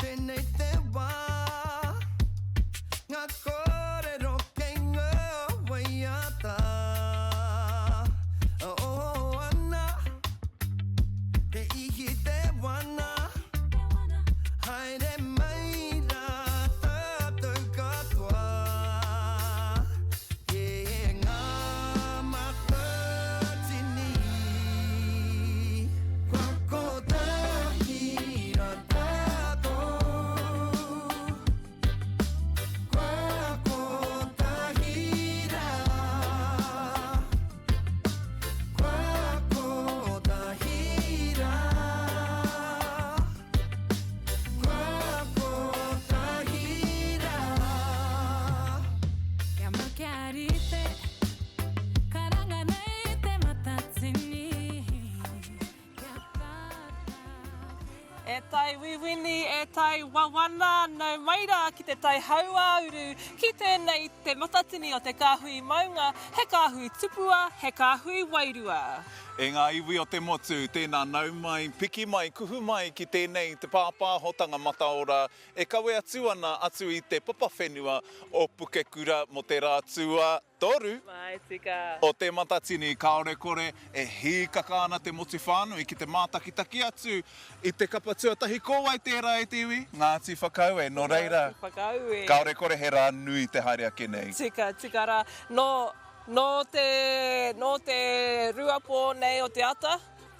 Tēnei te wā Ngā kōrero kei ngā waiata Oh ana Te ihi te wana Haere mai rā tātou katoa Ki ngā matatini Kua kotahi rā tātou Kua kotahi rā Kua kotahi rā Kua kotahi rā. Kia mau kia rite, karanga nei te matatini, kia tata te. E tai wiwini, e tai wawana, nau mai rā ki te tai hauāuru, ki tēnei te matatini o te kāhui maunga, he kāhui tupua, he kāhui wairua. E ngā iwi o te motu, tēnā nau mai, piki mai, kuhu mai ki tēnei te pāpāhotanga mataora e kawe atu ana atu i te papa whenua o Pukekura mō te rā tuatoru o Te Matatini. Kāore kore e hīkaka ana te motu whānui ki te mātakitaki atu i te kapa tuatahi. Ko wai tērā e te iwi? Ngāti Whakaue. Nō reira, kāore kore he rā nui te haere ake nei. Tika, tika rā. Nō Nō te, nō te ruapō nei o te ata,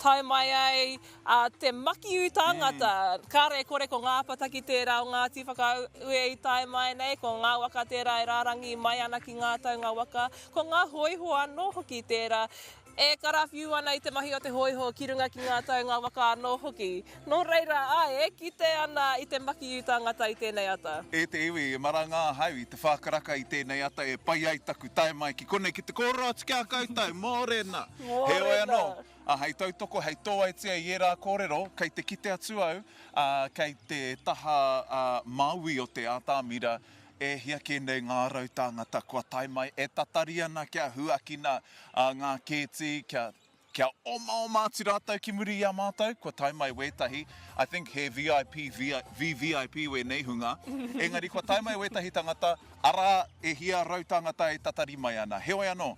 tae mai ai a te makiu tāngata. Kāre e kore ko ngā apataki tērā o Ngāti Whakaue i tae mai nei, ko ngā waka tērā e rārangi mai ana ki ngā taunga waka, ko ngā hōiho anō hoki tērā e karawhiu ana i te mahi o te hōiho ki runga ki ngā taunga waka anō hoki. Nō reira, āe, e kite ana i te makiu tāngata i tēnei ata. E te iwi, e maranga ahau i te whā karaka i tēnei ata e pai ai taku tae mai ki konei ki te kōrero atu ki a koutou. Mōrena! Heoi anō, ā, hei tautoko, hei tōaitia i ērā kōrero, kei te kite atu au, ā, kei te taha, ā, Māui o te ātamira, E hia kē nei ngā rautāngata kua tae mai e tatari ana kia huakina ngā kēti, kia, kia omaoma atu rātou ki muri i a mātou, kua tae mai wētahi, I think he VIP, VVIP wēnei hunga, engari kua tae mai wētahi tangata, arā, e hia rautāngata e tatari mai ana. Heoi anō,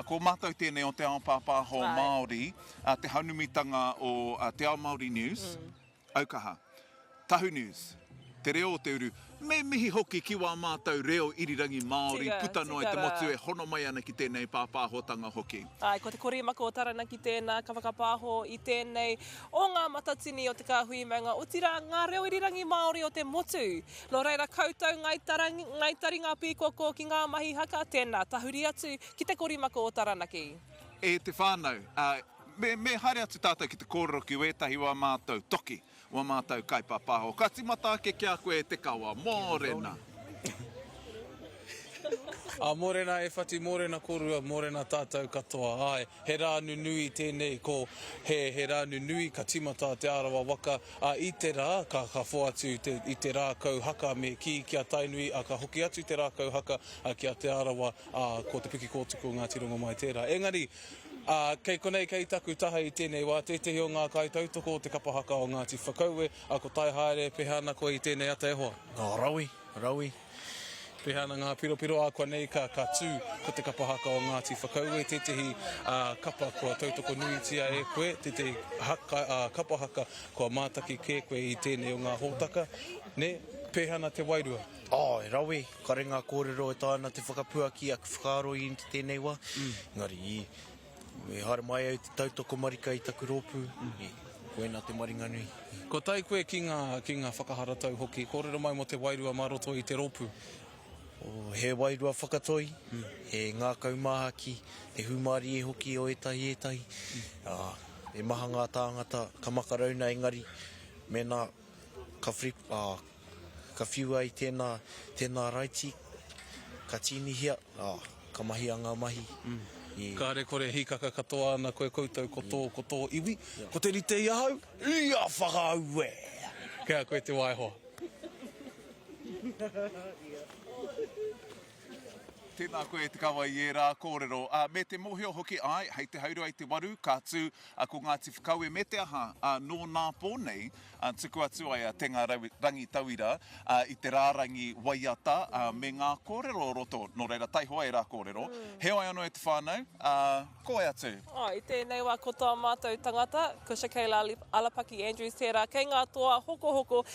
ko mātou tēnei o Te Ao Pāpāho Māori, te hanumitanga o Te Ao Māori News, Aukaha. Tahu News. Te reo o te uru. Me mihi hoki ki wā mātou reo irirangi Māori Tika, puta noa i tika te rā. motu e hono mai ana ki tēnei pāpāhotanga hoki. Āe, ko Te Korimaka o Taranaki tēnā ka whakapāho i tēnei o ngā matatini o Te Kāhui Maunga, otirā ngā reo irirangi Māori o te motu. Nō reira koutou Ngāi Tarangi, Ngāi Taringa pīkoko ki ngā mahi haka, tēnā, tahuri atu ki Te Korimaka o Taranaki. E te whānau, ā, Me, me haere atu tātou ki te kōrero ki wētahi o ā mātou toki, o ā mātou kaipāpāho. Ka tīmata ake ki a koe e Te Kawa. Mōrena! Ā, mōrena e Whati, mōrena kōrua, mōrena tātou katoa. Āe, he rā nunui tēnei, ko, he, he rā nunui ka tīmata Te Arawa waka, ā, i te rā, ka, ka whoatu te, i te rākau haka me kī ki a Tainui, ā, ka hoki atu te rākau haka, ā, ki a Te Arawa, ā, ko Te Pikikōtuku o Ngāti Rongomai tērā. Engari, Ā, kei konei, kei taku taha i tēnei wā, tētehi o ngā kaitautoko o te kapa haka o Ngāti Whakaue, ā, ko Taihaere, pēhea ana koe i tēnei ata e hoa? Ā, rawe, rawe. Pēhea ana ngā piropiro, ā, kua nei ka, ka tū ko te kapa haka o Ngāti Whakaue, tētehi, ā, kapa kua tautoko nuitia e koe, tētehi haka, ā, kapa haka kua mātaki kē koe i tēnei o ngā hōtaka, nē? Pēhea ana te wairua? Āe, rawe, kare ngā kōrero e taea ana te whakapuaki aku whakaaro i tēnei wā, engari i, i haere mai au te tautoko marika i taku rōpū, i, koina te maringanui. Kua tae koe ki ngā, ki ngā whakaharatau hoki, kōrero mai mō te wairua mā roto i te rōpū. Oh, he wairua whakatoi, he ngākau māhaki, he hūmārie hoki o ētahi ētahi, ā, he maha ngā tāngata ka makarauna engari mēnā ka whri, ā, Ka whiua i tēnā, tēnā raiti, ka tīnihia, ā, ka mahia ngā mahi i. Kāre kore hīkaka katoa ana koe koutou ko tō, ko tō iwi. Ko te rite i ahau, i a Whakaue! Kei a koe te wā e hoa. Tēnā koe e Te Kawa i ērā kōrero. Ā, me te mōhio hoki, āe, hei te haurua i te waru ka tū ko Ngāti Whakaue me te aha, ā, nō nā pō nei, ā, tuku atu ai a Tenga Rangitauira, ā, i te rārangi waiata, ā, me ngā kōrero o roto. Nō reira, taihoa ērā kōrero. Heoi anō e te whānau, ā, ko wai atu? Ā, i tēnei wā ko tā mātou tangata, ko Shakayla Alapaki Andrews tērā, kei ngā toa hokohoko.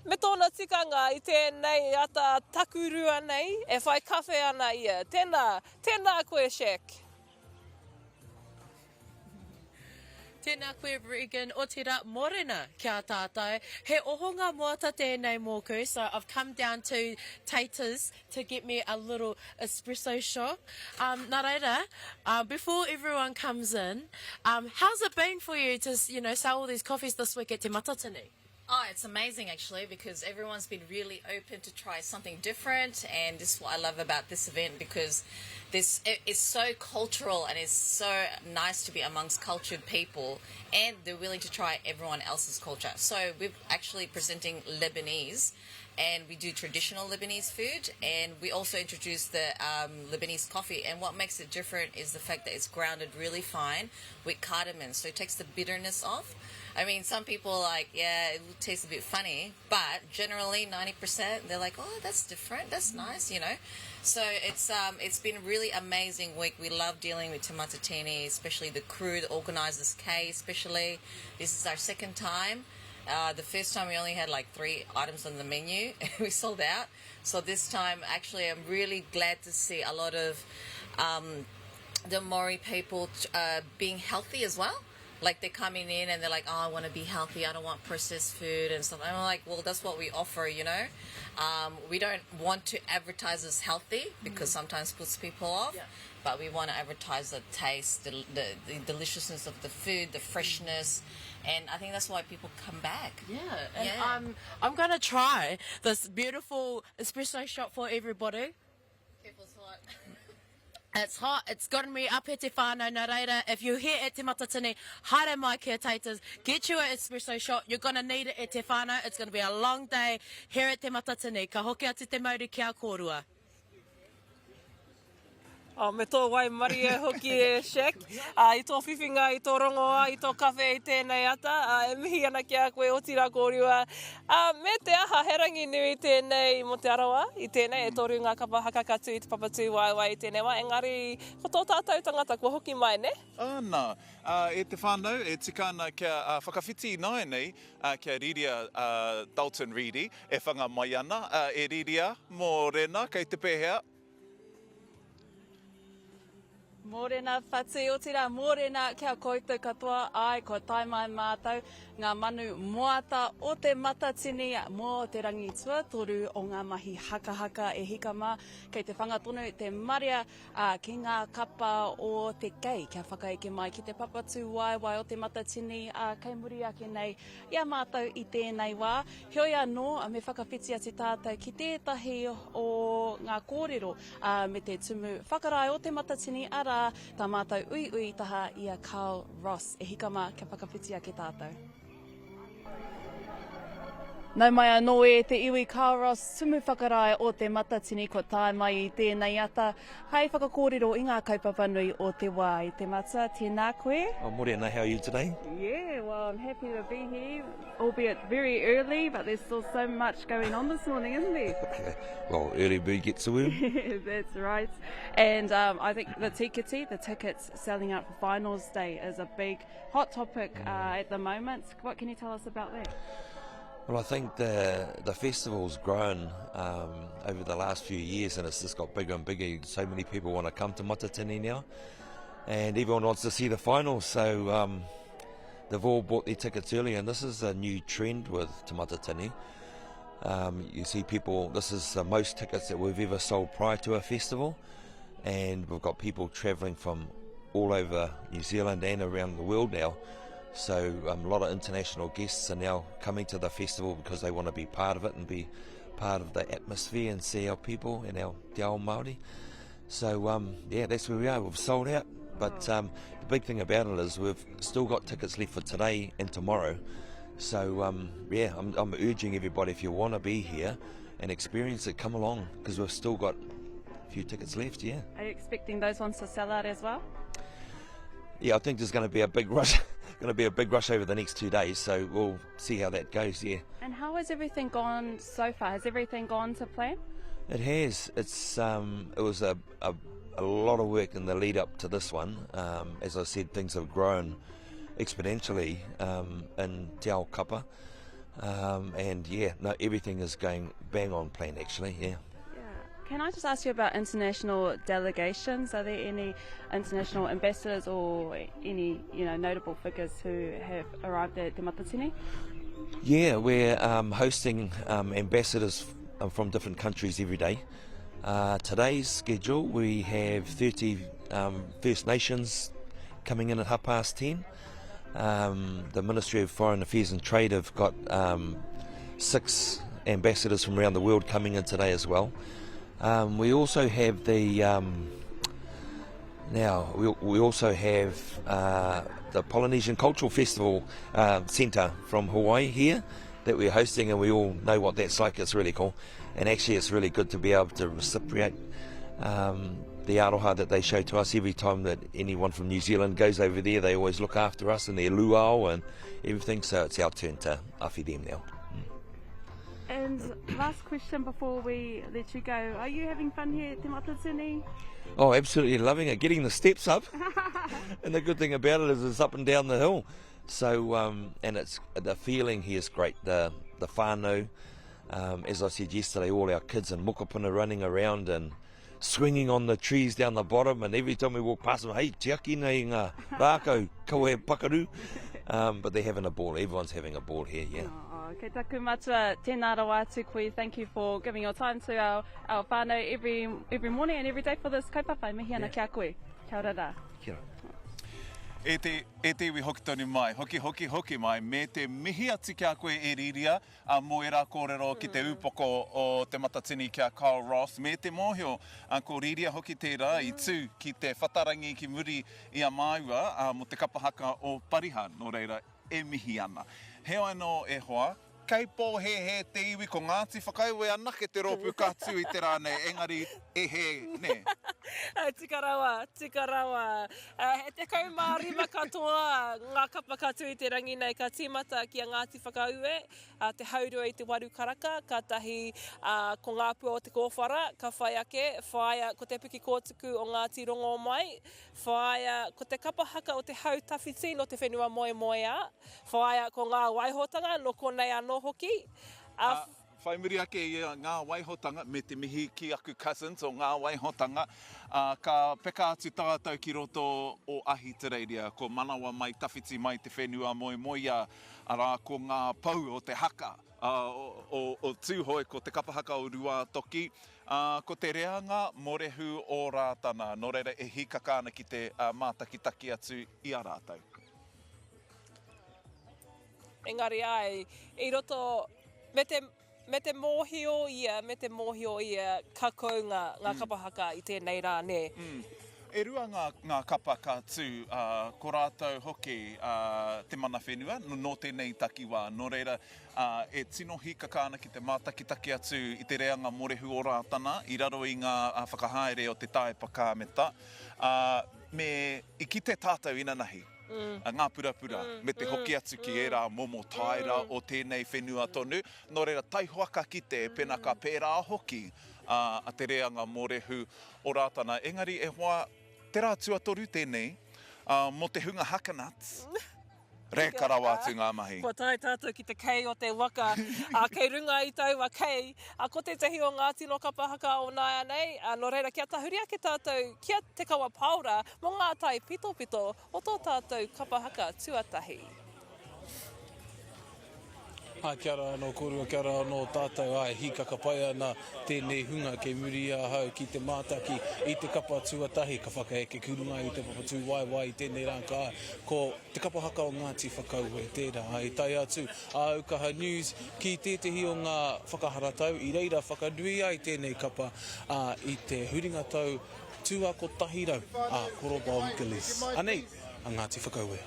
Me tōna tikanga i tēnei ata takurua nei, e whai kawhe ana ia. Tēnā, tēnā koe Shaq. Tēnā koe Regan, otirā, morena ki a tātou. He ohonga moata tēnei mōku, so I've come down to Taters to get me a little espresso shot. Um, nā reira, uh, before everyone comes in, um, how's it been for you to, you know, sell all these coffees this week at Te Matatini? Oh, it's amazing actually because everyone's been really open to try something different, and this is what I love about this event because this it, it's so cultural and it's so nice to be amongst cultured people, and they're willing to try everyone else's culture. So we're actually presenting Lebanese, and we do traditional Lebanese food, and we also introduce the um, Lebanese coffee. And what makes it different is the fact that it's grounded really fine with cardamom, so it takes the bitterness off. I mean, some people are like, yeah, it tastes a bit funny, but generally 90% they're like, oh, that's different, that's nice, you know. So it's um, it's been a really amazing week. We love dealing with Te Matatini, especially the crew, the organisers, Kay, especially. This is our second time. Uh, the first time we only had like three items on the menu and we sold out. So this time, actually, I'm really glad to see a lot of um, the Maori people uh, being healthy as well. Like they're coming in and they're like, oh, I want to be healthy. I don't want processed food and stuff. And I'm like, well, that's what we offer, you know. Um, we don't want to advertise as healthy because mm. sometimes puts people off. Yeah. But we want to advertise the taste, the, the, the deliciousness of the food, the freshness. And I think that's why people come back. Yeah. And yeah. I'm, I'm going to try this beautiful espresso shot for everybody. Careful, it's hot. It's hot, it's gotten me up here te whānau, nā reira, if you're here at Te Matatini, haere mai ki a Taters, get you a espresso shot, you're gonna need it e te whānau, it's gonna be a long day here at Te Matatini, ka hoki atu te mauri ki a kōrua. Oh, me tō waimarie hoki e Shaq, uh, i tō whiwhinga, i tō rongoā, i tō kawhe i tēnei ata, uh, e mihi ana ki a koe, otirā kōrua. Uh, me te aha, he rangi nui tēnei mō Te Arawa, i tēnei, e toru ngā kapa haka ka tū i te papa tūwaewae i tēnei wā, engari ko tō tātou tangata kua hoki mai, nē? Āna, uh, e te whānau, e tika ana kia uh, whakawhiti ināianei uh, kia Riria uh, Dalton Reedy e whanga mai ana. Uh, e Riria, mōrena, kei te pēhea? Mōrena Whati, otirā mōrena ki a koutou katoa, āe kua tae mai mātou, ngā manu moata o Te Matatini mō te rangi tuatoru o ngā mahi hakahaka e hika mā, kei te whanga tonu te marea ā, ki ngā kapa o te kei kia whakaeke mai ki te papa tūwaewae o Te Matatini, ā, kei muri ake nei i a mātou i tēnei wā. Heoi anō, me whakawhiti atu tātou ki tētahi o ngā kōrero me te tumu whakarae o Te Matatini, arā, tā mātou uiui taha i a Carl Ross. E hika mā, kia whakawhiti ake tātou. Nau mai anō e te iwi Carl Ross, tumu whakarae o Te Matatini, kua tae mai i tēnei ata hei whakakōrero i ngā kaupapa nui o te wā. E te matua, tēnā koe. Oh, morena, how are you today? Yeah, well, I'm happy to be here, albeit very early, but there's still so much going on this morning, isn't there? well, early bird gets the worm. That's right. And um, I think the tiketi, the tickets selling out for finals day is a big hot topic uh, at the moment. What can you tell us about that? Well, I think the the festival's grown um, over the last few years, and it's just got bigger and bigger. So many people want to come to Matatini now, and everyone wants to see the final. So um, they've all bought their tickets early, and this is a new trend with Te Matatini. Um, you see people, this is the most tickets that we've ever sold prior to a festival, and we've got people travelling from all over New Zealand and around the world now. So um, a lot of international guests are now coming to the festival because they want to be part of it and be part of the atmosphere and see our people and our te ao Māori. So um, yeah, that's where we are. We've sold out. But um, the big thing about it is we've still got tickets left for today and tomorrow. So um, yeah, I'm, I'm urging everybody if you want to be here and experience it, come along because we've still got. Few tickets left, yeah. Are you expecting those ones to sell out as well? Yeah, I think there's going to be a big rush. going to be a big rush over the next two days, so we'll see how that goes. Yeah. And how has everything gone so far? Has everything gone to plan? It has. It's um, it was a, a, a lot of work in the lead up to this one. Um, as I said, things have grown exponentially um, in Te Ao Kapa. Um, and yeah, no, everything is going bang on plan actually, yeah. Can I just ask you about international delegations? Are there any international ambassadors or any you know notable figures who have arrived at Te Matatini? Yeah, we're um, hosting um, ambassadors um, from different countries every day. Uh, today's schedule, we have 30 um, First Nations coming in at half past 10. Um, the Ministry of Foreign Affairs and Trade have got um, six ambassadors from around the world coming in today as well. Um, we also have the um, now we, we also have uh, the Polynesian Cultural Festival uh, Centre from Hawaii here that we're hosting, and we all know what that's like. It's really cool, and actually, it's really good to be able to reciprocate um, the aroha that they show to us every time that anyone from New Zealand goes over there. They always look after us and their luau and everything. So it's our turn to awhi them now. And last question before we let you go. Are you having fun here at Te Matatini? Oh, absolutely loving it. Getting the steps up. and the good thing about it is it's up and down the hill. So, um, and it's the feeling here is great. The, the whānau, um, as I said yesterday, all our kids and mokopuna running around and swinging on the trees down the bottom. And every time we walk past them, hey, tiaki nei ngā rākau, kaua e pakaru. Um, but they're having a ball. Everyone's having a ball here, yeah. Oh, kei taku matua, tēnā rawa atu koe. Thank you for giving your time to our, our whānau every, every morning and every day for this kaupapa. E mihi ana yeah. ki a koe. Kia ora rā. Kia ora. E te, e te iwi hoki tonu mai, hoki hoki hoki mai, me te mihi atu ki a koe e Riria, a, mō ērā kōrero ki te ūpoko o Te Matatini ki a Kyle Ross, me te mōhio, a, ko Riria hoki tērā i tū ki te whatarangi ki muri i a māua, a, mō te kapa haka o Pariha, nō reira, e mihi ana. Heoi anō e hoa, kei pōhēhē te iwi ko Ngāti Whakaue anake te rōpū ka tū i te rā nei, engari e hē, nē? Tika rawa, tika rawa. He 15 katoa ngā kapa ka tū i te rangi nei, ka tīmata ki a Ngāti Whakaue, te haurua i te waru karaka, kātahi ko Ngā Pua o Te Kōwhara, ka whai ake, whāia ko Te Piki Kōtuku o Ngāti Rongomai, Whāia, ko te kapa haka o te hau tawhiti nō te whenua moemoeā. Whāia, ko ngā waihotanga nō konei anō hoki. Ā, whai muri ake i ngā waihotanga, me te mihi ki aku cousins o ngā waihotanga, ā, ka peka atu tātou ki roto o Ahitereiria, ko Manawa mai tawhiti mai te whenua moemoeā, arā, ko ngā pou o te haka, ā, o, o Tūhoe, ko te kapa haka o Ruātoki, Ā, ko te reanga morehu o Rātana, nō reira e hīkaka ana ki te mātakitaki atu i a rātou. Engari āe, i roto, me te, me te mōhio ia, me te mōhio ia, ka kounga ngā kapa haka i tēnei rā, nē? E rua ngā, ngā kapa ka tū, ā, ko rātou hoki, ā, te mana whenua, nō tēnei takiwā, nō reira, ā, e tino hīkaka ana ki te mātakitaki atu i te reanga mōrehu o Rātana i raro i ngā whakahaere o te Taepa Kāmeta, ā, me i kite tātou inanahi, ngā purapura, me te hoki atu ki ērā momo taera o tēnei whenua tonu, nō reira taihoa ka kite pēnā ka pērā hoki a te reanga mōrehu o Rātana. Engari e hoa, te rā tuatoru tēnei, ā, mō te hunga haka nuts, Reka rawa atu ngā mahi. Kua tae tātou ki te kei o te waka, ā, kei runga i taua kei, ā, ko tētahi o ngā tino kapa haka o nāianei, ā, nō reira kia tahuri ake tātou ki a Te Kawa Paora mō ngā taipitopito o tō tātou kapa haka tuatahi. Ā, kia ora anō kōrua, kia ora anō tātou, āe, hīkaka pai ana tēnei hunga kei muri i ahau ki te mātaki i te kapa tuatahi ka whakaeke ki runga i te papa tūwaewae i tēnei rā ka ko te kapa haka o Ngāti Whakaue tērā. I tae atu a Aukaha News ki tētehi o ngā whakaharatau i reira whakanui ai tēnei kapa, ā, i te huringa tau tua 100 a Koro Bob Gillies. Anei a Ngāti Whakaue.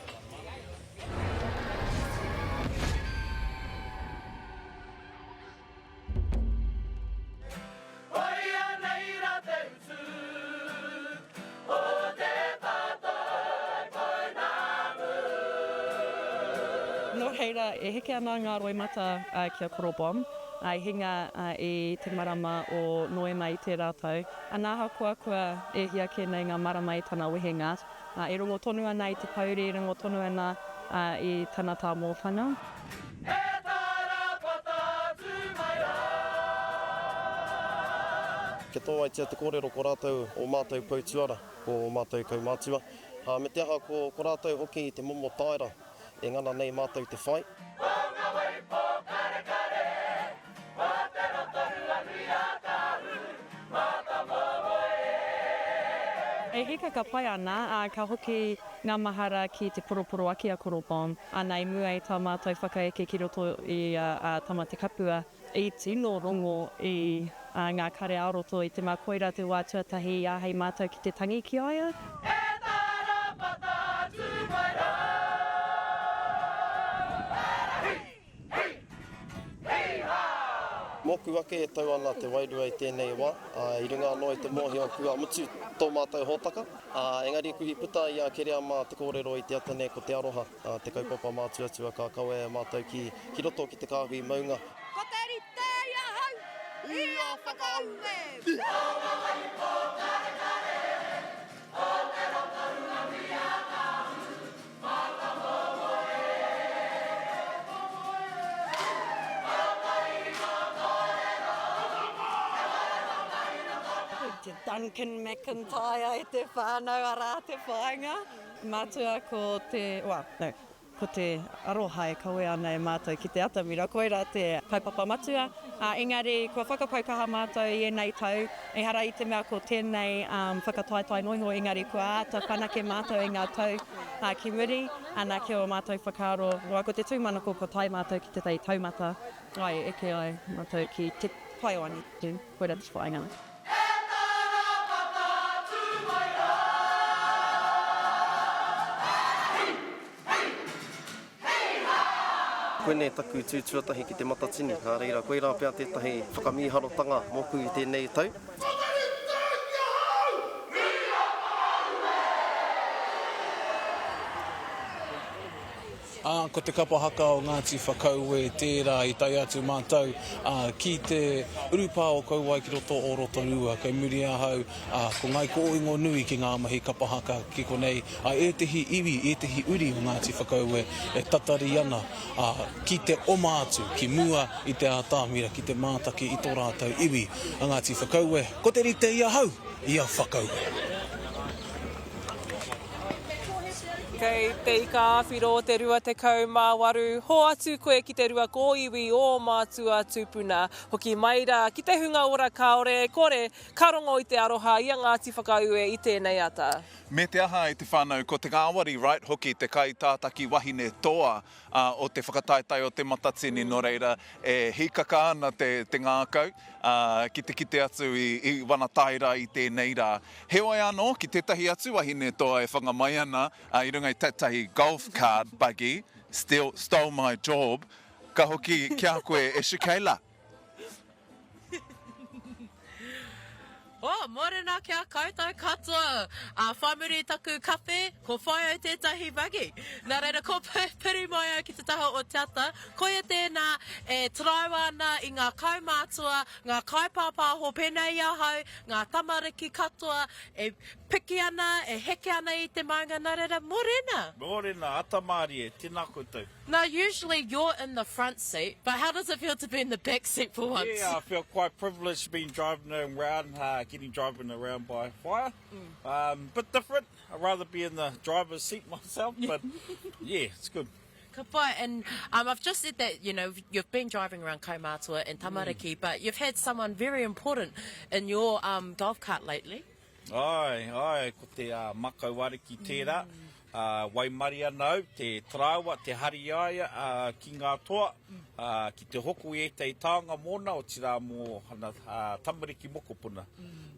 Koia nei ra te utu. Nō reira, e heke ana ngā roimata ki a Koro Bomb, i hinga i te marama o Noema i tērā tau. Ana ahakoa kua e hia kē nei ngā marama i tana wehenga, e rongo tonu ana i te pouri, e rongo tonu ana i tana tāmōwhanga. E tarapata atu mai rā. Kia tōaitia te kōrero ko rātou ō mātou pou tuara, ko ō mātou kaumātua, ā, me te aha ko, ko rātou hoki te momo taera e ngana nei mātou te whai. Ko ngā wai pōkarekare o te Rotorua nui a Kāhu Matamomoe. E hikaka pai ana, ā, ka hoki ngā mahara ki te poroporoaki a Koro Bomb, ana i mua i tā mātou whakaeke ki roto i a Tamatekapua, i tino rongo i ngā kare ā-roto i te mea koirā te wā tuatahi i āhei mātou ki te tangi ki a ia. E tarapata atu mai rā. Hi! Hi! Hi-ha! Mōku ake e tau ana te wairua i tēnei wā, ā, i runga anō i te mōhio kua mutu tō mātou hōtaka, ā, engari i puta i a Kereama te kōrero i te ata nei ko te aroha, ā, te kaupapa mātuatua ka kawea e mātou ki, ki roto ki te kāhui maunga. Ko te rite i ahau, i a Whakaue. Tōna wahi pōkarekare, o te Rotorua nui a Kāhu, Matamomoe. Matariki ngā kōrero, he whare whakairo tōna. Te Duncan McIntyre e te whānau, arā te whāinga. Matua ko te, well, no, Ko te aroha e kawea ana e mātou ki te atamira, koirā te kaupapa matua, ā, engari kua whakapau kaha mātou i ēnei tau, ehara i te mea ko tēnei whakataetae noa iho, engari kua āta whanake mātou i ngā tau ki muri, ana ki ō mātou whakaaro, ko te tūmanako kua tae mātou ki tētahi taumata, āe, eke ai mātou ki te pae o angitu, koirā te whāinga. E tarapata atu mai rā. Hi! Hi! Hi-ha! Koinei taku tū tuatahi ki Te Matatini, nā reira koirā pea tētahi whakamīharotanga mōku i tēnei tau. Whakarite ki ahau, i a Whakaue! Ā, ko te kapa haka o Ngāti Whakaue tērā i tae atu mātou, ā, ki te urupā o Kauae ki roto o Rotorua. Kei muri ahau, ā, ko Ngāi Kōingo nui ki ngā mahi kapa haka ki konei, ā, ētehi iwi, ētehi uri o Ngāti Whakaue e tatari ana, ā, ki te oma atu ki mua i te ātamira ki te mātaki i tō rātou iwi a Ngāti Whakaue, ko te rite i ahau, i a Whakaue. Kei te ika-a-whiro o te 28, hoatu koe ki te rua kōiwi ō mātua tūpuna. Hoki mai rā ki te hunga ora kāore e kore, ka rongo i te aroha i a Ngāti Whakaue i tēnei ata. Me te aha e te whānau, ko Te Ngāwari Wright hoki te kaitātaki wahine toa o te whakataetae o Te Matatini, nō reira e hīkaka ana te ngākau ki te kite atu i wana taera i tēnei rā. Heoi anō, ki tētahi atu wahine toa e whanga mai ana i runga i tētahi golf cart buggy, steal, stole my job, ka hoki ki a koe e Shakayla. Oh, mōrena ki a koutou katoa. Ā, whai muri i taku kawhe, ko whai au tētahi buggy. Nā reira, ko piri mai au ki te taha o Te Ata. Koia tēnā e taraiwa ana i ngā kaumātua, ngā kaipāpāho pēnei i ahau, ngā tamariki katoa e piki ana, e heke ana i te maunga. Nā reira, mōrena! Mōrena, ata mārie, tēnā koutou. Now usually you're in the front seat, but how does it feel to be in the back seat for once? Yeah, I feel quite privileged being driving around, uh, getting driven around by fire. Mm. Um, bit different. I'd rather be in the driver's seat myself, but yeah, it's good. Ka pai, and um, I've just said that, you know, you've been driving around Kaumātua and Tamariki, mm. but you've had someone very important in your um, golf cart lately. Āe, āe, ko te Makau Ariki tērā. Waimarie ana au, te taraiwa, te hari i a ia ki ngā toa, ki te hoko i ētahi taonga mōna, otirā mō ana tamariki mokopuna.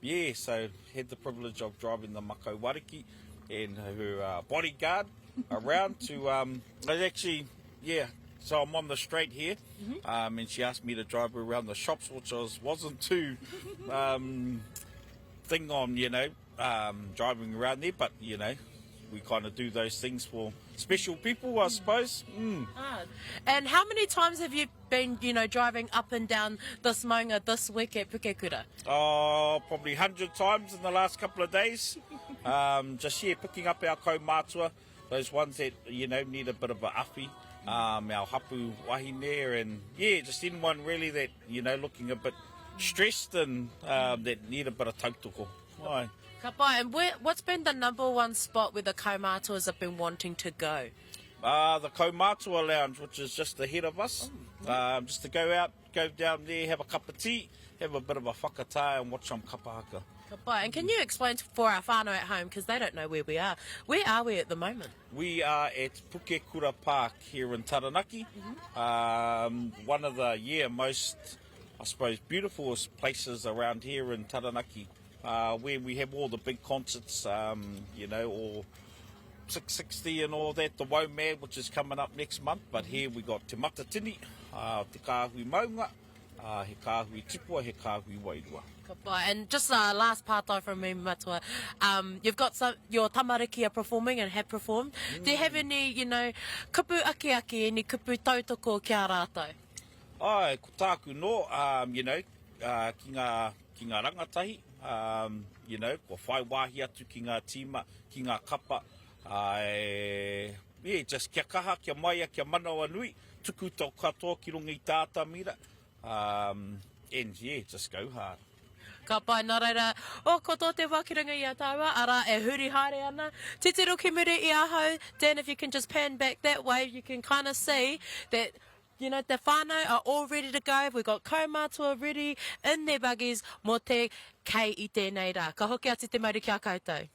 Yeah, so had the privilege of driving the Makau Ariki and her bodyguard around to, um, actually, yeah, so I'm on the straight here, um, and she asked me to drive her around the shops, which I was, wasn't too, um, thing on, you know, um, driving around there, but, you know, we kind of do those things for special people, I suppose. Mm. Ah, and how many times have you been, you know, driving up and down this maunga this week at Pukekura? Oh, probably 100 times in the last couple of days. Um, just, yeah, picking up our kaumātua, those ones that, you know, need a bit of a awhi, um, our hapu wahine, and, yeah, just anyone really that, you know, looking a bit stressed and um, that need a bit of tautoko. Ai. Ka pai. And where, what's been the number one spot where the kaumātuas have been wanting to go? Uh, the Kaumātua Lounge, which is just ahead of us. Um, just to go out, go down there, have a cup of tea, have a bit of a whakatā and watch some kapa haka. Ka pai. And can you explain for our whānau at home, because they don't know where we are, where are we at the moment? We are at Pukekura Park here in Taranaki. Um, one of the, yeah, most, I suppose, beautifulest places around here in Taranaki, uh, where we have all the big concerts, um, you know, or 660 and all that, the WOMAD, which is coming up next month. But here we got Te Matatini, uh, Te Kāhui Maunga, uh, He Kāhui Tipua, He Kāhui Wairua. Ka pai. And just uh, last pātai from me, Matua. Um, you've got some, your tamariki are performing and have performed. Mm. Do you have any, you know, kupu akiaki, any kupu tautoko ki a rātou? Ai, ko tāku no, um, you know, uh, ki ngā, ki ngā rangatahi, um, you know, kua whai wāhi atu ki ngā tīma, ki ngā kapa, uh, yeah, just kia kaha, kia maia, kia manawanui, tuku tō katoa ki runga i tā atamira, um, and yeah, just go hard. Ka pai, nā reira, oh, ko tō te wā ki runga i a tāua, arā, e huri haere ana. Titiro ki muri i ahau, Dan, if you can just pan back that way, you can kind of see that You know, te whānau are all ready to go, we've got kaumātua ready in their buggies mō te kei i tēnei rā. Ka hoki atu te mauri ki a koutou.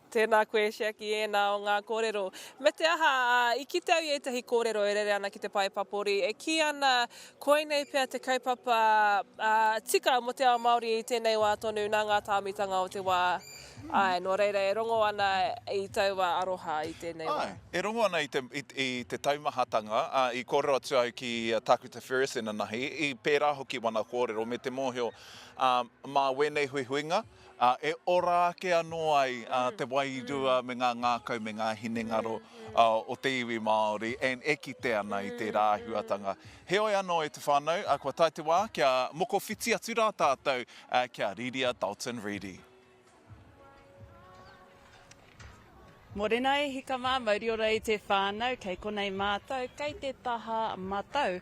Tēnā koe Shaki, ēnā o ngā kōrero. Me te aha, i kite au i ētahi kōrero e rere ana ki te pae papori, e kī ana koinei pea te kaupapa tika mō te ao Māori i tēnei wā tonu nā ngā tāmitanga o te wā. Āe, nō reira e rongo ana i taua aroha i tēnei wā. Āe, e rongo ana i te, i, i te taumahatanga, ā, i kōrero atu au ki a Tākuta Ferris inanahi, i pērā hoki wana kōrero me te mōhio, ā, mā wēnei huihuinga, ā, e ora ake anō ai, ā, te wairua me ngā ngākau me ngā hinengaro, ā, o te iwi Māori, and e kite ana i tērā āhuatanga. Heoi anō e te whānau, ā, kua tae te wā kia mokowhiti atu rā tātou, ā, ki a Riria Dalton Reedy. Morena e hika mā, mauri ora i te whānau, kei konei mātou, kei te taha matau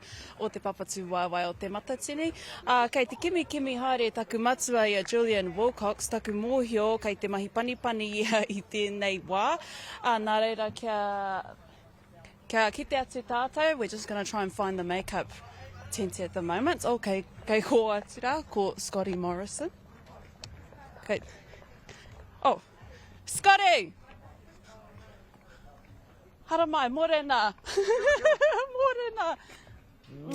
o te papatūwaewae o Te Matatini. Ā, kei te kimikimi haere taku matua i a Julian Wilcox, taku mōhio kei te mahi panipani ia i tēnei wā. Ā, nā reira kia, kia kite atu tātou, we're just gonna try and find the makeup tent at the moment. Oh, kei, kei kō atu rā, ko Scotty Morrison. Kei, oh, Scotty! Haramai, morena! morena!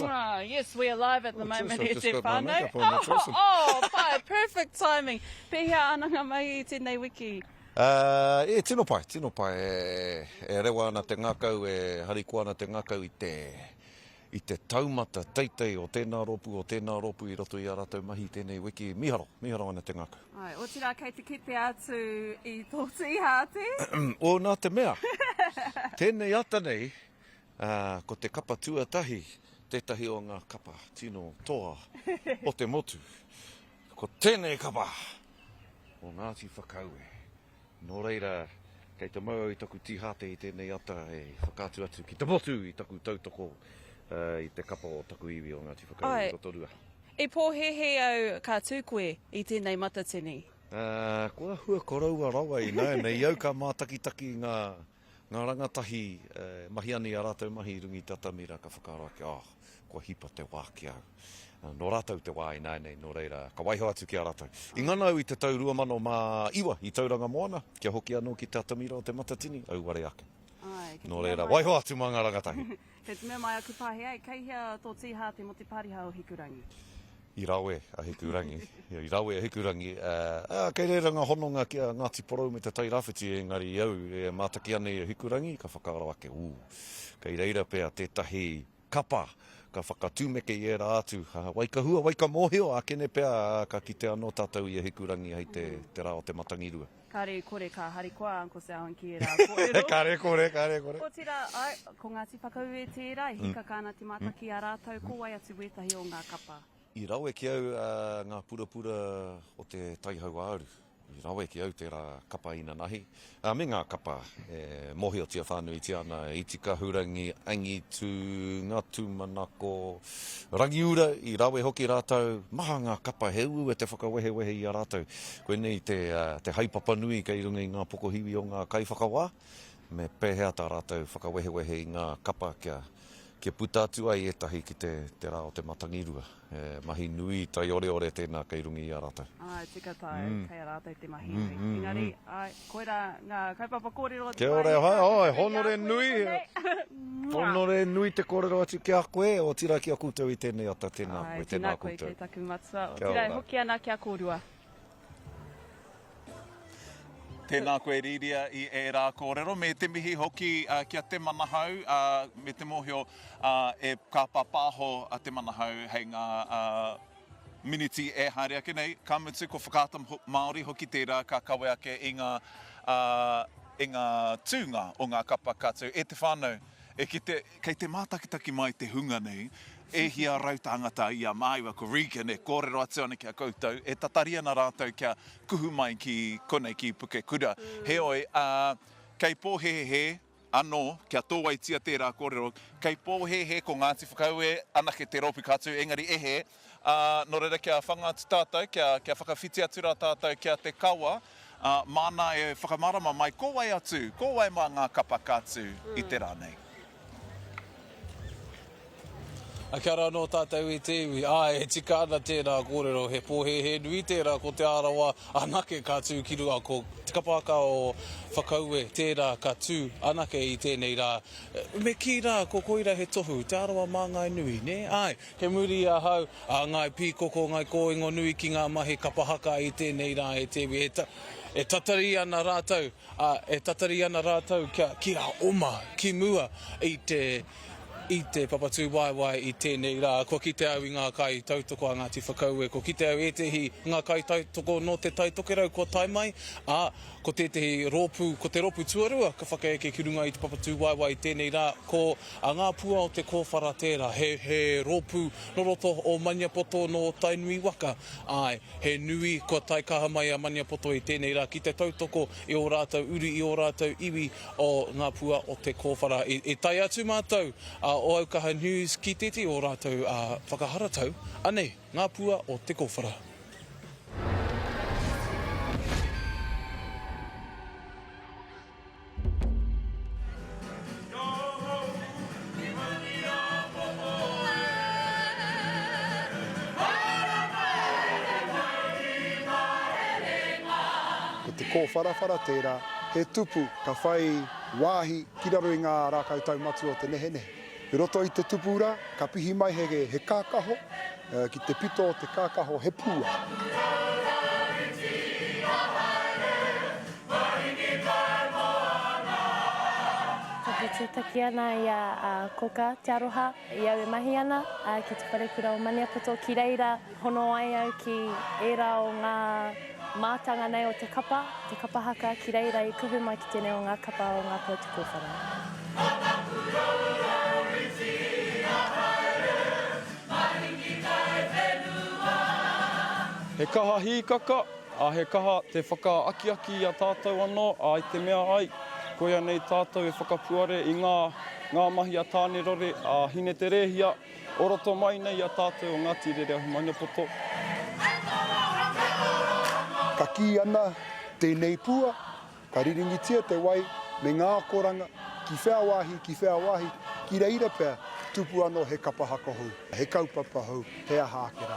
Ah, yes, we are live at the oh, moment here, Te Whānau. Oh, oh, pai, perfect timing. Pēhea ana ngā mahi i tēnei wiki? Uh, e, tino pai, tino pai. E, e rewa ana te ngākau, e harikoa ana te ngākau i te, i te taumata teitei o tēnā rōpū, o tēnā rōpū i roto i ā rātou mahi i tēnei wiki. Mīharo, mīharo ana te ngākau. Āe, otirā kei te kite atu i tō tīhāte. O, nā te mea, tēnei ata nei, ā, ko te kapa tuatahi tētahi o ngā kapa tino toa o te motu. Ko tēnei kapa o Ngāti Whakaue. Nō reira, kei te mau au i taku tīhāte i tēnei ata e whakaatu atu ki te motu i taku tautoko i te kapa o taku iwi o Ngāti Whakaue i Rotorua. I pōhēhē au ka tū koe i tēnei matatini. Kua āhua koroua rawa ināianei i au ka mātakitaki i ngā Ngā rangatahi e mahi ana i ā rātou mahi i runga i te atamira ka whakaaro ake, oh, kua hipa te wā ki au. Nō rātou te wā ināianei, nō reira, ka waiho atu ki a rātou. I ngana au i te tau 2009 i Tauranga Moana, kia hoki anō ki te atamira o Te Matatini, auare ake. Nō reira, waiho atu mā ngā rangatahi. Kei te mea mai aku pāhe ai, kei hea tō tīhāte mō te pāriha o Hikurangi? I rawe a Hikurangi, i rawe a Hikurangi, ā, kei reira ngā hononga ki a Ngāti Porou me Te Tai Rāwhiti, engari i au e mātaki ana i a Hikurangi, ka whakaaro ake, ū, kei reira pea tētahi kapa. ka whakatūmeke i ērā atu. Wai ka hua, wai ka mōhio, ākene pea ka kite anō tātou i a Hikurangi hei te, te rā o te Matangirua. Kāre i kore ka harikoa a Uncle Selwyn ki ērā kōrero. Kāre kore, kāre kore. Otirā, āe, ko Ngāti Whakaue tērā, e hīkaka ana te mātaki i a rātou, ko wai atu wētahi o ngā kapa? I rawe ki au ngā purapura o te Tai Hauāuru. I rawe ki au tērā kapa inanahi, me ngā kapa e mōhiotia whānuitia ana, Iti Kahurangi, Angitu, Ngā Tūmanako, Rangiura, i rawe hoki rātou, maha ngā kapa, he uaua te whakawehewehe i a rātou. Koinei te, te haepapa nui kei runga i ngā pokohiwi o ngā kaiwhakawā, me pēhea tā rātou whakawehewehe i ngā kapa kia, kia puta atu ai ētahi ki te, te rā o te matangirua. He mahi nui taioreore tēnā kei runga i a rātou. Āe, tika tāu, kei a rātou te mahi nui. Engari, āe, koirā ngā kaupapa kōrero o te Kia ora, wāhi. hai, āe, hōnore nui, hōnore nui te kōrero atu ki a koe, otirā ki a koutou i tēnei ata, tēnā koe, Āe, tēnā tēnā koe koutou. kei taku matua, Kia otirā e ora. hoki ana ki a kōrua. Tēnā koe Rīria i ērā kōrero, me te mihi hoki ki a Te Manahau, me te mōhio e ka pāpāho a Te Manahau hei ngā miniti e haere ake nei, ka mutu ko Whakaata Māori hoki tērā ka kawe ake i ngā, i ngā tūnga o ngā kapa ka tū. E te whānau, e kite, Kei te mātakitaki mai te hunga nei, e hia rautāngata i a māua ko Regan e kōrero atu ana ki a koutou, e tatari ana rātou kia kuhu mai ki konei ki Pukekura. Heoi, ā, kei pōhēhē anō, kia tōwaitia tērā kōrero, kei pōhēhē ko Ngāti Whakaue anake te rōpū ka tū, engari e hē, ā, nō reira kia whanga atu tātou, kia, kia whakawhiti atu rā tātou ki a Te Kawa, ā, māna e whakamārama mai ko wai atu, ko wai mā ngā kapa ka tū i te rā nei. A kia ora anō tātou i te iwi. Āe, e tika ana tērā kōrero, he pōhēhē nui tērā ko Te Arawa anake ka tū ki runga, ko Te Kapa Haka o Whakaue tērā ka tū anake i tēnei rā. Me kī rā, ko koira he tohu, Te Arawa māngai nui, nē? Āe, kei muri i ahau, a Ngāi Pīkoko, Ngāi Kōingo nui ki ngā mahi kapa haka i tēnei rā e te iwi. E, e tatari ana rātou Ā, e tatari ana rātou kia, kia oma ki mua i te, i te papatūwaewae i tēnei rā. Kua kite au i ngā kaitautoko a Ngāti Whakaue, kua kite au ētehi ngā kaitautoko nō Te Tai Tokerau kua tae mai, ā, ko tētehi rōpū, ko te rōpū tuarua ka whakaeke ki runga i te papatūwaewae i tēnei rā, ko a Ngā Pua o Te Kōwhara tērā, he, he rōpū nō roto o Maniapoto nō Tainui waka, āe. He nui kua tae kaha mai a Maniapoto i tēnei rā ki te tautoko i ō rātou uri, i ō rātou iwi o Ngā Pua o Te Kōwhara. I tae atu mātou a Oaukaha News ki tētehi o rātou whakaharatau, anei Ngā Pua o Te Kōwhara. Ko te kōwharawhara tērā, he tupu ka whai wāhi ki raro i ngā rākau taumatua o te nehenehe. I roto i te tupu rā, ka pihi mai he kākaho, ki te pito o te kākaho he pua. Taku tūtaki ana i a Koka Te Aroha i au e mahi ana ki te wharekura o Maniapoto ki reira hono ai au ki ērā o ngā mātanga nei o te kapa, te kapa haka ki reira i kuhu mai ki tēnei o ngā kapa o Ngā Pou Te Kōwhara. He kaha hīkaka, ā, he kaha te whakaakiaki i a tātou anō, ā, i te mea ai, koia nei tātou e whakapuare i ngā, ngā mahi a Tānerore, a Hineterēhia, o roto mai nei i a tātou o Ngāti Rereahu Maniapoto. Ka kī ana tēnei pua, Ka riringitia te wai me ngā akoranga ki whea wāhi, ki whea wāhi, ki reira pea tupu anō he kapa haka hou, he kaupapa hou, he aha ake rā.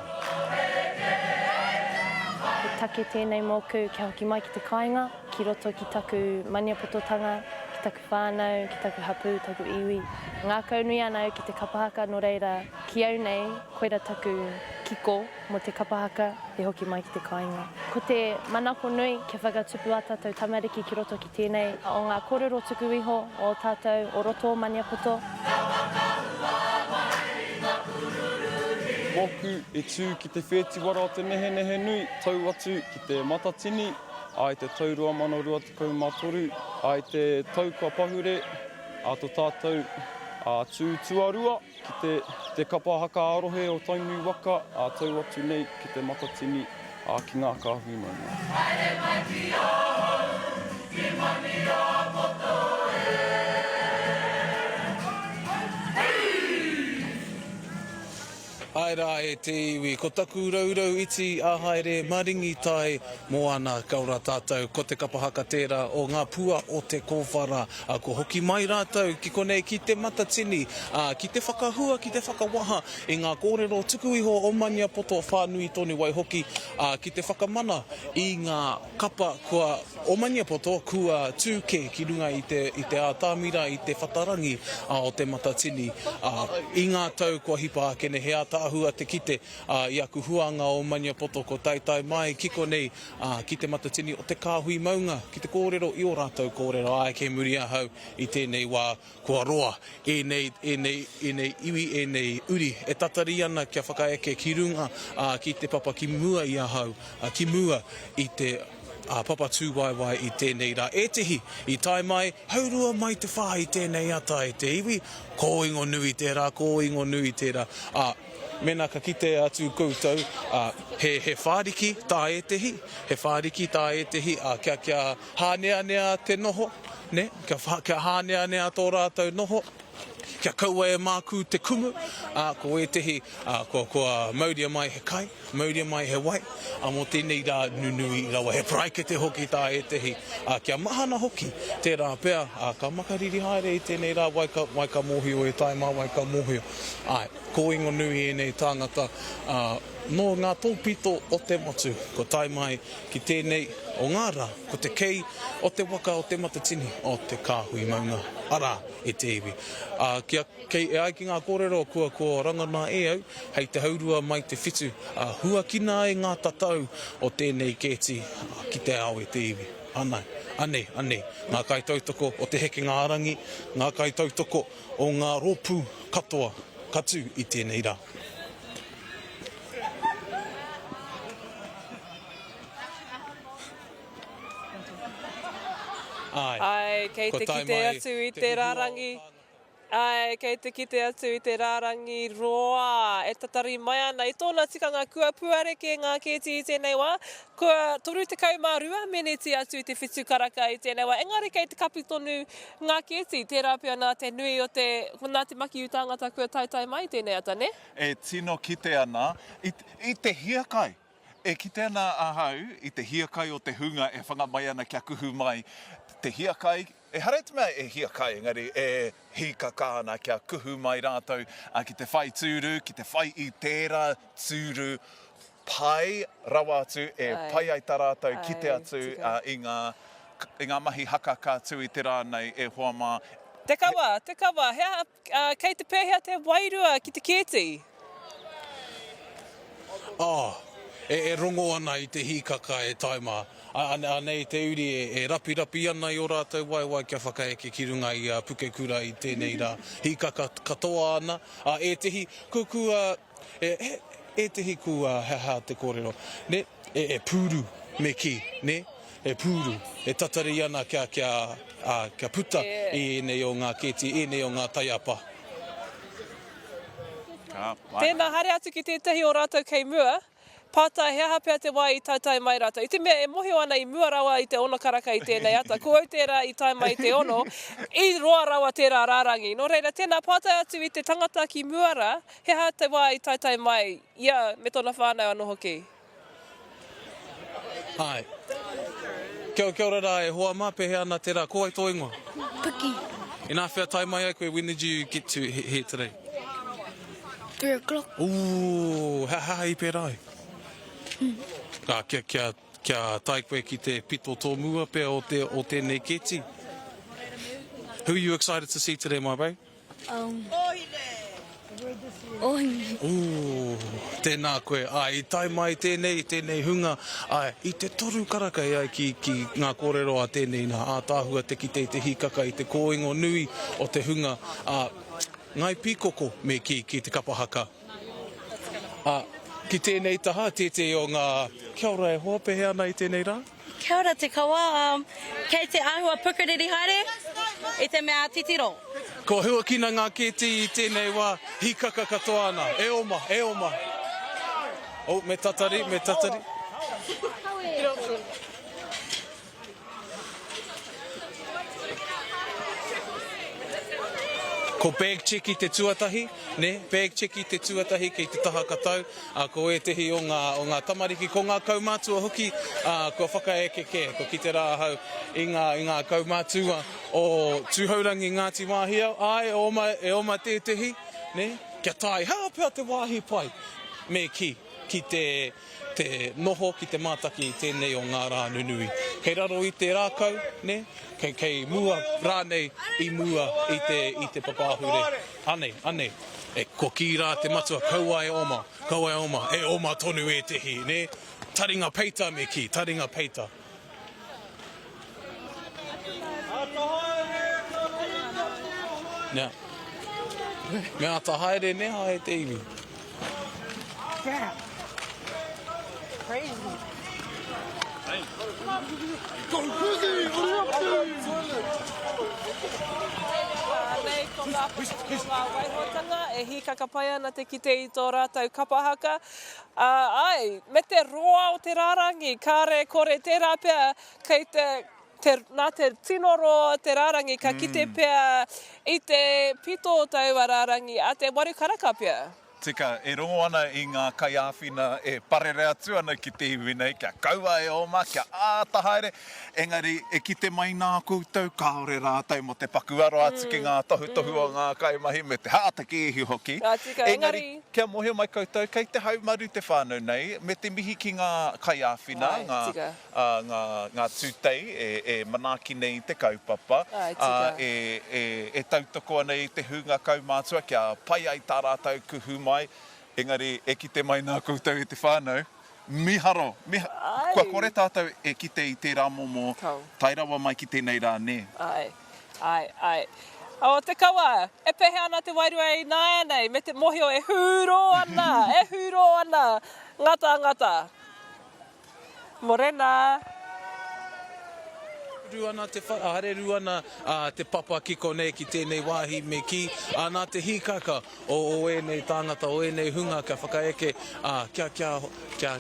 He take tēnei mōku kia hoki mai ki te kāinga, ki roto ki taku maniapototanga, ki taku whānau, ki taku hapū, taku iwi. Ngākaunui ana au ki te kapa haka nō reira, ki au nei, koira taku kiko. Mō te kapa haka, e hoki mai ki te kāinga. Ko te manako nui kia whakatupu ā tātou tamariki ki roto ki tēnei o ngā kōrero tuku iho o tātou o roto o Maniapoto. mōku i tū ki te whētiwara o te Nehenehenui tau atu ki te Matatini, ā, i te tau 2023, ā, i te tau kua pahure, ā, to tātou, ā, tū tuarua ki te, te kapa haka ā-rohe o Tainui waka, ā, tau atu nei ki te Matatini, ā, ki ngā kāhui maunga. Haere mai ki ahau, ki Maniapoto e. Ae rā e te iwi, ko taku rourou iti a haere maringi tai moana kia ora tātou, ko te kapa haka tērā o ngā pua o te kōwhara, ā, kua hoki mai rātou ki konei ki Te Matatini, ā, ki te whakahua, ki te whakawaha i ngā kōrero tuku iho o Maniapoto whānui tonu waihoki, ā, ki te whakamana i ngā kapa kua, o Maniapoto kua tū kē ki runga i te, i te ātamira, i te whatarangi o Te Matatini, ā, i ngā tau kua hipa ake nei, he ātaahua te kite, ā, i aku huānga o Maniapoto ko taetae mai ki konei, ā, ki Te Matatini o te Kāhui Maunga ki te kōrero i ō rātou kōrero, āe kei muri ahau i tēnei wā Kua roa ēnei, ēnei, ēnei iwi, ēnei uri e tatari ana kia whakaeke ki runga, ā, ki te papa ki mua i ahau, ā, ki mua i te, ā, papa tūwaewae i tēnei rā. Ētehi i tae mai, haurua mai te whā i tēnei ata e te iwi, kōingo nui tērā, kōingo nui tērā, ā, mēnā ka kite atu koutou, ā, he, he whāriki tā ētehi, he whāriki tā ētehi, ā, kia, kia hāneanea te noho, nē, kia, kia hāneanea tō rātou noho, kia kaua e mākū te kumu, ā, ko ētehi, ā, kua, kua mauria mai he kai, mauria mai he wai, ā, mō tēnei rā nunui rawa, he paraikete hoki tā ētehi, ā, kia mahana hoki, tērā pea, ā, ka makariri haere i tēnei rā, wai ka, wai ka mōhio e tae mā, wai ka mōhio. Āe, kōingo nui ēnei tāngata, ā, nō ngā tōpito o te motu, kua tae mai ki tēnei o ngā rā, ko te kei o te waka o Te Matatini o te Kāhui Maunga, arā, e te iwi. Ā, kia, kei, e ai ki ngā kōrero kua, kua rangona e au, hei te haurua mai te whitu, ā, huakina ai ngā tatau o tēnei kēti, ā, ki te ao e te iwi. Anai, anei, anei, ngā kaitautoko o Te Hekenga-a-Rangi, ngā kaitautoko o ngā rōpū katoa ka tū i tēnei rā. Āe. Āe, kei te kite atu i te rārangi. Āe, kei te kite atu i te rārangi roa e tatari mai ana. I tōna tikanga kua puare kē ngā kēti i tēnei wā. Kua 32 meneti atu i te whitu karaka i tēnei wā. Engari kei te kapi tonu ngā kēti. Tērā pea nā te nui o te, nā te makiu tāngata kua taetae mai i tēnei ata, nē? E tino kite ana i, i te hiakai. E kite ana ahau i te hiakai o te hunga e whanga mai ana kia kuhu mai te hiakai, ehara i te mea e hiakai engari e hīkaka ana kia kuhu mai rātou ki te whai tūru, ki te whai i tērā tūru pai rawa atu e pai ai tā rātou kite atu i ngā, i ngā mahi haka ka tū i te rā nei e hoa mā. Te kawa, te kawa, he aha Ā, kei te pēhea te wairua ki te kēti? Ā, e, e rongo ana i te hīkaka e tae mā. Ā, anei te uri e, e rapirapi ana i ō rātou waewae kia whakaeke ki runga i a Pukekura i tēnei rā. Hīkaka katoa ana, ā, ētehi, ku, kua, e, he, ētehi kua, he aha te kōrero, nē, e, e pūru, me kī, nē, e pūru, e tatari ana kia, kia, ā, kia puta i ēnei o ngā kēti, ēnei o ngā taiapa. Ka pai. Tēnā, haere atu ki tētahi o rātou kei mua, pātai he aha pea te wā i taetae mai rātou. I te mea e mohio ana i mua rawa i te ono karaka i tēnei ata, ko au tērā i tae mai i te ono, i roa rawa tērā rārangi. Nō reira, tēnā, pātai atu i te tangata ki mua rā, he aha te wā i taetae mai ia me tōna whānau anō hoki. Āe. Kia, kia ora rā e hoa mā, pēhea ana te rā? Ko wai tō ingoa? Puki. Inawhea tae mai ai koe, when did you get to here today? Three o'clock. Ooh, he aha i pērā ai? Ā, kia, kia, kia tae koe ki te pito tōmua pea o te, o tēnei kēti. Who are you excited to see today, my babe? Um, Ohine. Ooh, tēnā koe. Āe, i tae mai tēnei, tēnei hunga, āe, i te toru karaka e ai ki, ki ngā kōrero a tēnei nā, ātaahua te kite i te hīkaka, i te kōingo nui o te hunga, ā, Ngāi Pīkoko me kī, ki te kapa haka. Ā, ki tēnei taha, tētehi o ngā, Kia ora e hoa, pēhea ana i tēnei rā? Kia ora te kawa, um, kei te āhua pukuriri haere i te mea titiro. Kua huakina ngā kēti i tēnei wā, hīkaka katoa ana, e oma, e oma. Oh, me tatari, me tatari. Ko Bag Checky te tuatahi, nē, Bag Checky te tuatahi kei te taha katau, ā, ko ētehi o ngā, o ngā tamariki, ko ngā kaumātua hoki, ā, kua whakaeke kē, kua kite rā ahau i ngā, i ngā kaumātua o Tūhourangi Ngāti Wāhiao, āe, e oma, e oma tētehi, nē, kia tae, hea pea te wāhi pai, me kī, ki te, te noho ki te mātaki i tēnei o ngā rā nunui. Kei raro i te rākau, nē, kei, kei mua rānei i mua i te, i te papa ahure. Anei, anei, e, kua kī rā te matua, kaua e oma, kaua e oma, e oma tonu ētehi, nē. Taringa peita me kī, taringa peita. Nā. Me āta haere, nē, hae te iwi. Anei ko ngā whakaaro ngā waihotanga e hīkaka pai ana te kite i tō rātou kapa haka. Ā, āe, me te roa o te rārangi, kāre kore tērā pea kei te, te, nā te tino roa o te rārangi ka kite pea i te pito o taua rārangi a te waru karaka pea. Tika, e rongo ana i ngā kaiāwhina e parere atu ana ki te iwi nei kia kaua e oma, kia āta haere, engari e kite mai nā koutou kāore rātou mō te paku aro atu ki ngā tohutohu o ngā kaimahi me te hātakēhi hoki. Ka tika, engari. Kia mōhio mai koutou, kei te haumaru te whānau nei, me te mihi ki ngā kaiāwhina, ngā. ā, ngā, ngā tūtei e, e manaaki nei i te kaupapa, ā, e, e, e tautoko ana i te hunga kaumātua kia pai ai tā rātou kuhu mai, engari e kite mai nā koutou e te whānau, miharo, miha, kua kore tātou e kite i tērā momo tae rawa mai ki tēnei rā, nē? Āe, āe, āe. O te kawa, e pēhea ana te wairua ināianei, me te mōhio e hūrō ana, e hūrō ana ngā tāngata? Morena! Rū ana te whare, hareru ana te papa ki konei, ki tēnei wāhi me kī, ā, nā te hīkaka o, o ēnei tāngata, o ēnei hunga kia whakaeke, ā, kia, kia, kia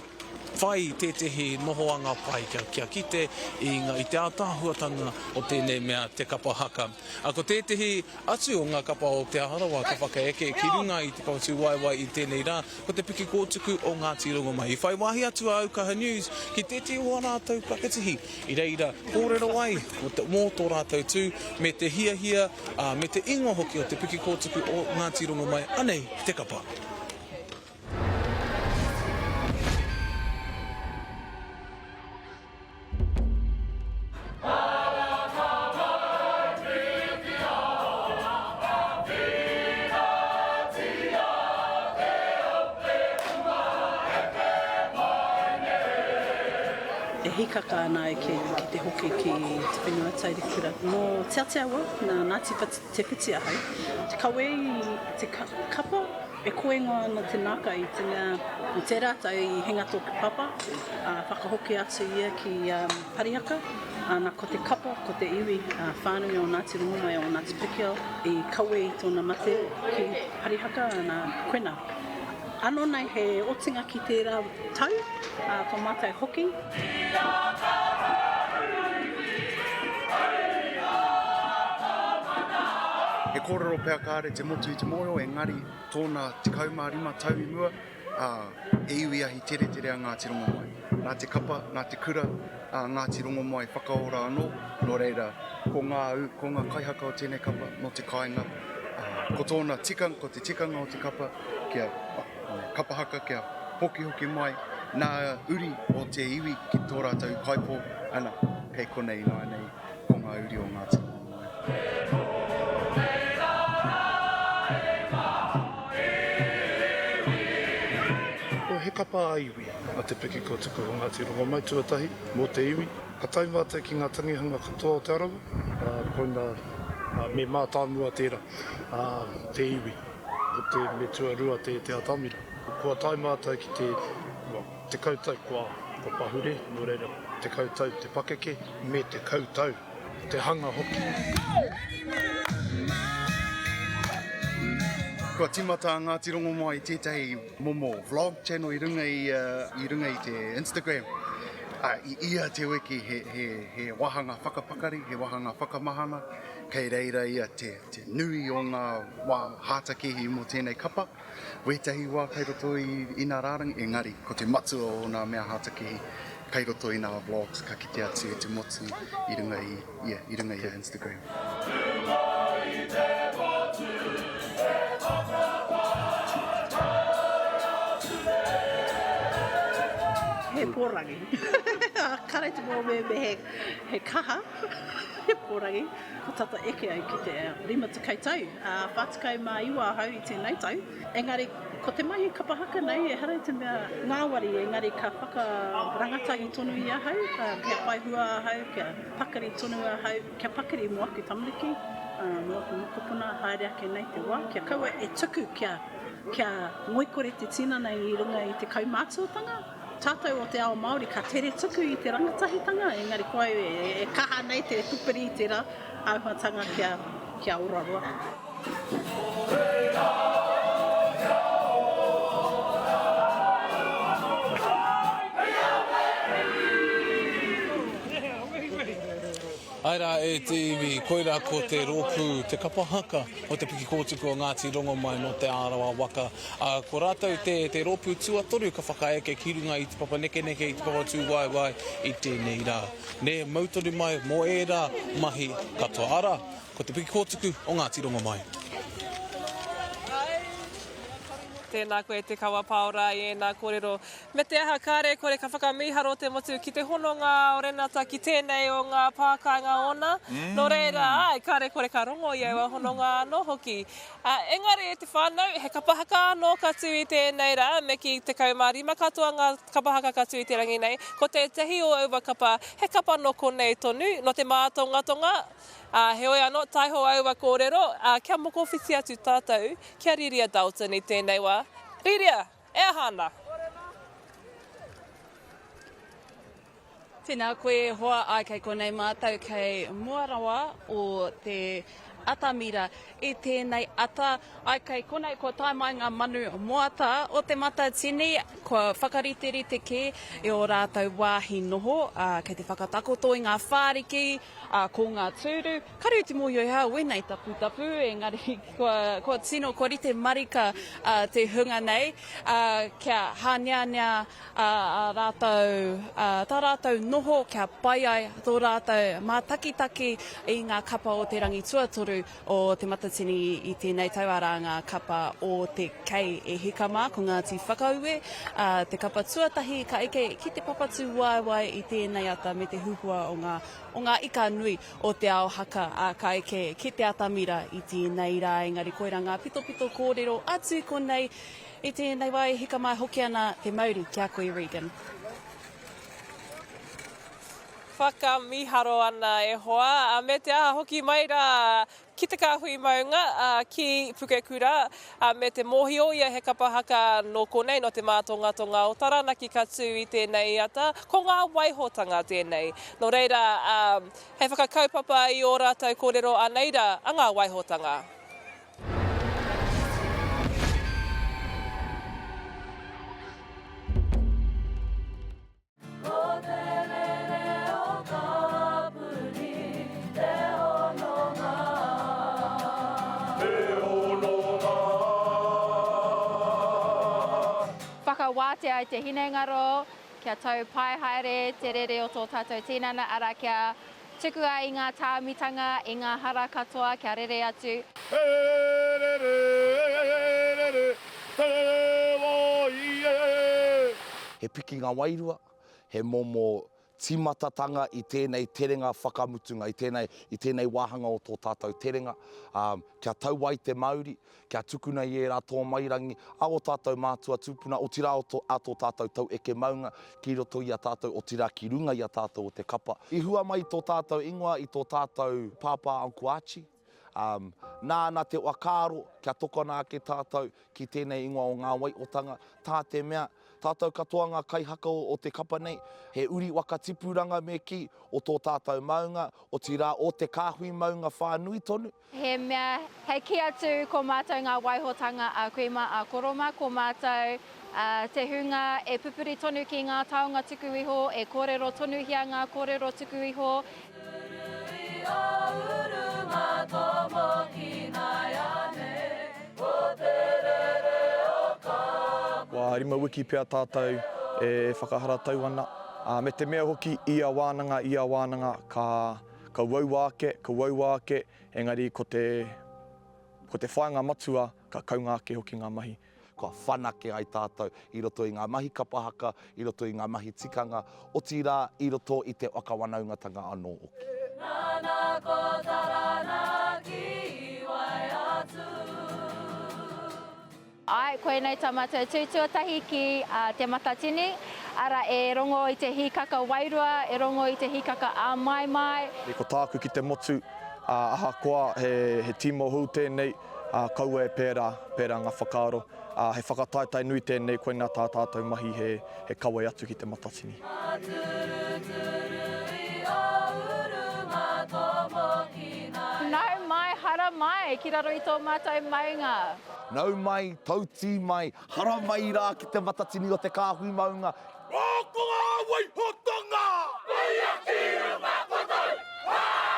whai tētehi nohoanga pai, kia, kia kite i ngā, i te ātaahuatanga o tēnei mea te kapa haka. Ā, ko tētehi atu o ngā kapa o Te Arawa ka whakaeke ki runga i te papa tūwaewae i tēnei rā, Ko te piki kōtuku o Ngāti Rongomai. I whai wāhi atu a Aukaha News ki tētehi o ā rātou pakihihi i reira kōrero ai mō tō rātou tū me te hiahia, ā, me te ingoa hoki o te piki kōtuku o Ngāti Rongomai. Anei te kapa. E hīkaka ana au ki te hoki ki te whenua taurikura. Nō Te Atiawa, nā Ngāti Te Whiti ahau. Te kawē i te kapa, e koenga ana te nāka i te mea i tērā tau i hinga tōku papa, ā, whakahoki atu ia ki Parihaka, ā, nā ko te kapa, ko te iwi whānui o Ngāti Rongomai, o Ngāti Pikiao i kawe i tōna mate ki Parihaka, ā, nā, koinā. Anō nei he otinga ki tērā tau, ā, tō mātou hoki. He kōrero pea kāre te motu i te mōhio, engari tōna 15 tau i mua, ā, e iwi ahi teretere a Ngāti Rongomai. Nā te kapa, nā te kura a Ngāti Rongomai whakaora anō, nō reira, ko ngā, ko ngā kaihaka o tēnei kapa nō te kāinga, ā, ko tōna tikanga, ko te tikanga o te kapa kia kapa haka, kia hokihoki mai nā uri o te iwi ki tō rātou ūkaipō, ana, kei konei ināianei ko ngā uri o Ngāti Rongomai. Ko He Kapa a Iwi a Te Piki Kotuku o Ngāti Rongomai tuatahi mō te iwi. Ka tau mātou ki ngā tangihanga katoa o Te Arawa, ā, koina, ā, me mātāmua tērā, ā, te iwi, ko te me tuarua te, te atamira. Kua tae mātou ki te, well, 10 tau kua, kua pahure, nō reira, 10 tau te pakeke, me 10 tau te hanga hoki. Kua tīmata a Ngāti Rongomai i tētahi momo vlog channel i runga i, i runga i te Instagram. Ā, i ia te wiki he, he, he wāhanga whakapakari, he wāhanga whakamahana, kei reira ia te, te nui o ngā wā hātakēhi mō tēnei kapa. Wētahi wā kei roto i, i nā rārangi, engari ko te matua o nā mea hātakēhi kei roto i nā vlogs ka kite atu e te motu i runga i, ia, i runga i a Instagram. He pōrangi. Kāre te mō me me he, he kaha, he pōrangi. Kua tata eke au ki te 50 tau, ā, 49 ahau i tēnei tau. Engari, ko te mahi kapa haka nei, ehara i te mea ngāwari, engari ka whakarangatahi tonu i ahau, kia whai hua ahau, kia pakari tonu ahau, kia pakari mō aku tamariki, mō aku mokopuna, haere ake nei te wā, kia kaua e tuku kia, kia ngoikore te tinana i runga i te kaumātuatanga. Tātou o te ao Māori ka tere tuku i te rangatahitanga, engari ko au e kaha nei te pupuri i tērā āhuatanga kia, kia ora roa. Āe rā e te iwi, koirā ko te rōpū, te kapa haka o Te Pikikōtuku o Ngāti Rongomai nō Te Arawa waka. Ā, ko rātou te, te rōpū tuatoru ka whakaeke ki runga i te papa nekeneke, i te papa tūwaewae i tēnei rā. Nē, mau tonu mai mō ērā mahi katoa. Arā, ko Te Pikikōtuku o Ngāti Rongomai. Tēnā koe Te Kawa Paora i ēnā kōrero. Me te aha, kāre e kore ka whakamīharo te motu ki te hononga o Renata ki tēnei o ngā pā kāinga ōna. Nō reira, āe, kāre e kore ka rongo i aua hononga anō hoki. Ā, engari e te whānau, he kapa haka anō ka tū i tēnei rā, me kī 15 katoa ngā kapa haka ka tū i te rangi nei. Ko tētahi o aua kapa, he kapa nō konei tonu, nō te mātongatonga, ā, heoi anō, taiho aua kōrero, ā, kia mokowhiti atu tātou ki a Riria Dalton i tēnei wā. Riria, e aha ana? Tēnā koe e hoa, āe kei konei mātou kei mua rawa o te atamira i tēnei ata. Āe kei konei kua tae mai ngā manu moata o Te Matatini, kua whakariterite kē i ō rātou wāhi noho, ā, kei te whakatakoto i ngā whāriki, ā, ko ngā tūru. Kāre i te mōhio he aha wēnei taputapu, engari kua, kua tino, kua rite marika te hunga nei, ā, kia hāneanea ā rātou, ā, tā rātou noho kia pai ai tō rātou mātakitaki i ngā kapa o te rangi tuatoru o Te Matatini i tēnei tau, arā ngā kapa o te Kei e hika mā, ko Ngāti Whakaue, ā, te kapa tuatahi ka eke ki te papatūwaewae i tēnei ata me te huhua o ngā, o ngā ika nui o te ao haka, ā, ka eke ki te atamira i tēnei rā, engari koirā ngā pitopito kōrero atu i konei I tēnei wā e hika mai hoki ana te mauri ki a koe Regan. Whakamiharo ana e hoa, me te aha hoki mai rā ki te kāhui maunga, ki Pukekura, me te mōhio ia he kapa haka nō konei, nō te mātongatonga o Taranaki ka tū i tēnei ata, ko ngā waihotanga tēnei. Nō reira, hei whakakaupapa i ō rātou kōrero anei rā a ngā waihotanga. Ko te rere o Kapuni te hononga. Te hononga. Whakawātea i te hinengaro kia tau pai haere te rere o tō tātou tinana, arā kia Tukua i ngā tāmitanga, i ngā hara katoa kia rere atu. E rere, e rere, te wai e. He pikinga wairua, he momo tīmatatanga i tēnei terenga whakamutunga, i tēnei, i tēnei wāhanga o tō tātou terenga, ā, kia tau ai te mauri, kia tukuna i ērā tōmairangi a ō tātou mātua tūpuna, otirā o tō, a tō tātou taueke maunga ki roto i a tātou, otirā ki runga i a tātou o te kapa. I hua mai tō tātou ingoa i tō tātou pāpā Uncle Archie, Nāna te whakaaro kia tokona ake tātou ki tēnei ingoa o Ngā Waiotanga, tā te mea, tātou katoa ngā kaihaka o te kapa nei, he uri waka tipuranga me kī, o tō tātou maunga, otirā o te kāhui maunga whānui tonu. He mea hei kī atu ko mātou ngā waihotanga a kui mā a koro mā, ko mātou te hunga e pupuri tonu ki ngā taonga tuku iho, e kōrero tonuhia ngā kōrero tuku iho. Kua rima wiki pea tātou e whakaharatau ana, ā, me te mea hoki ia wānanga, ia wānanga ka Ka uaua ake, ka uaua ake, engari ko te, ko te whāinga matua, ka kaunga ake hoki ngā mahi. Kua whanake ai tātou i roto i ngā mahi kapa haka, i roto i ngā mahi tikanga, otirā i roto i te whakawanaungatanga anō hoki. Nana ko Taranaki i wae atu. Āe, koinei tā mātou tū tuatahi ki Te Matatini, arā, e rongo i te hīkaka wairua, e rongo i te hīkaka āmaimai. Ko tāku ki te motu, ahakoa he tīma hou tēnei, kaua e pērā, pērā ngā whakaaro. He whakataetae nui tēnei, koinā tā tātou mahi he kawe atu ki Te Matatini. Nau mai, hara mai, ki raro i tō mātou maunga. Nau mai, tautī mai, hara mai rā ki te matatini o te kāhui maunga. Ko ngā waihotanga! Koia ki runga koutou! Haa!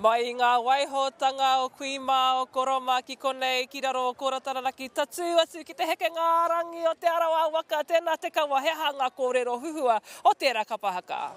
Mai i ngā waihotanga o kui mā, o koro mā ki konei, ki raro o Kora Taranaki, tatū atu ki te hekenga ā-rangi o Te Arawa waka, tēnā te kawa, he aha ngā kōrero huhua o tērā kapa haka?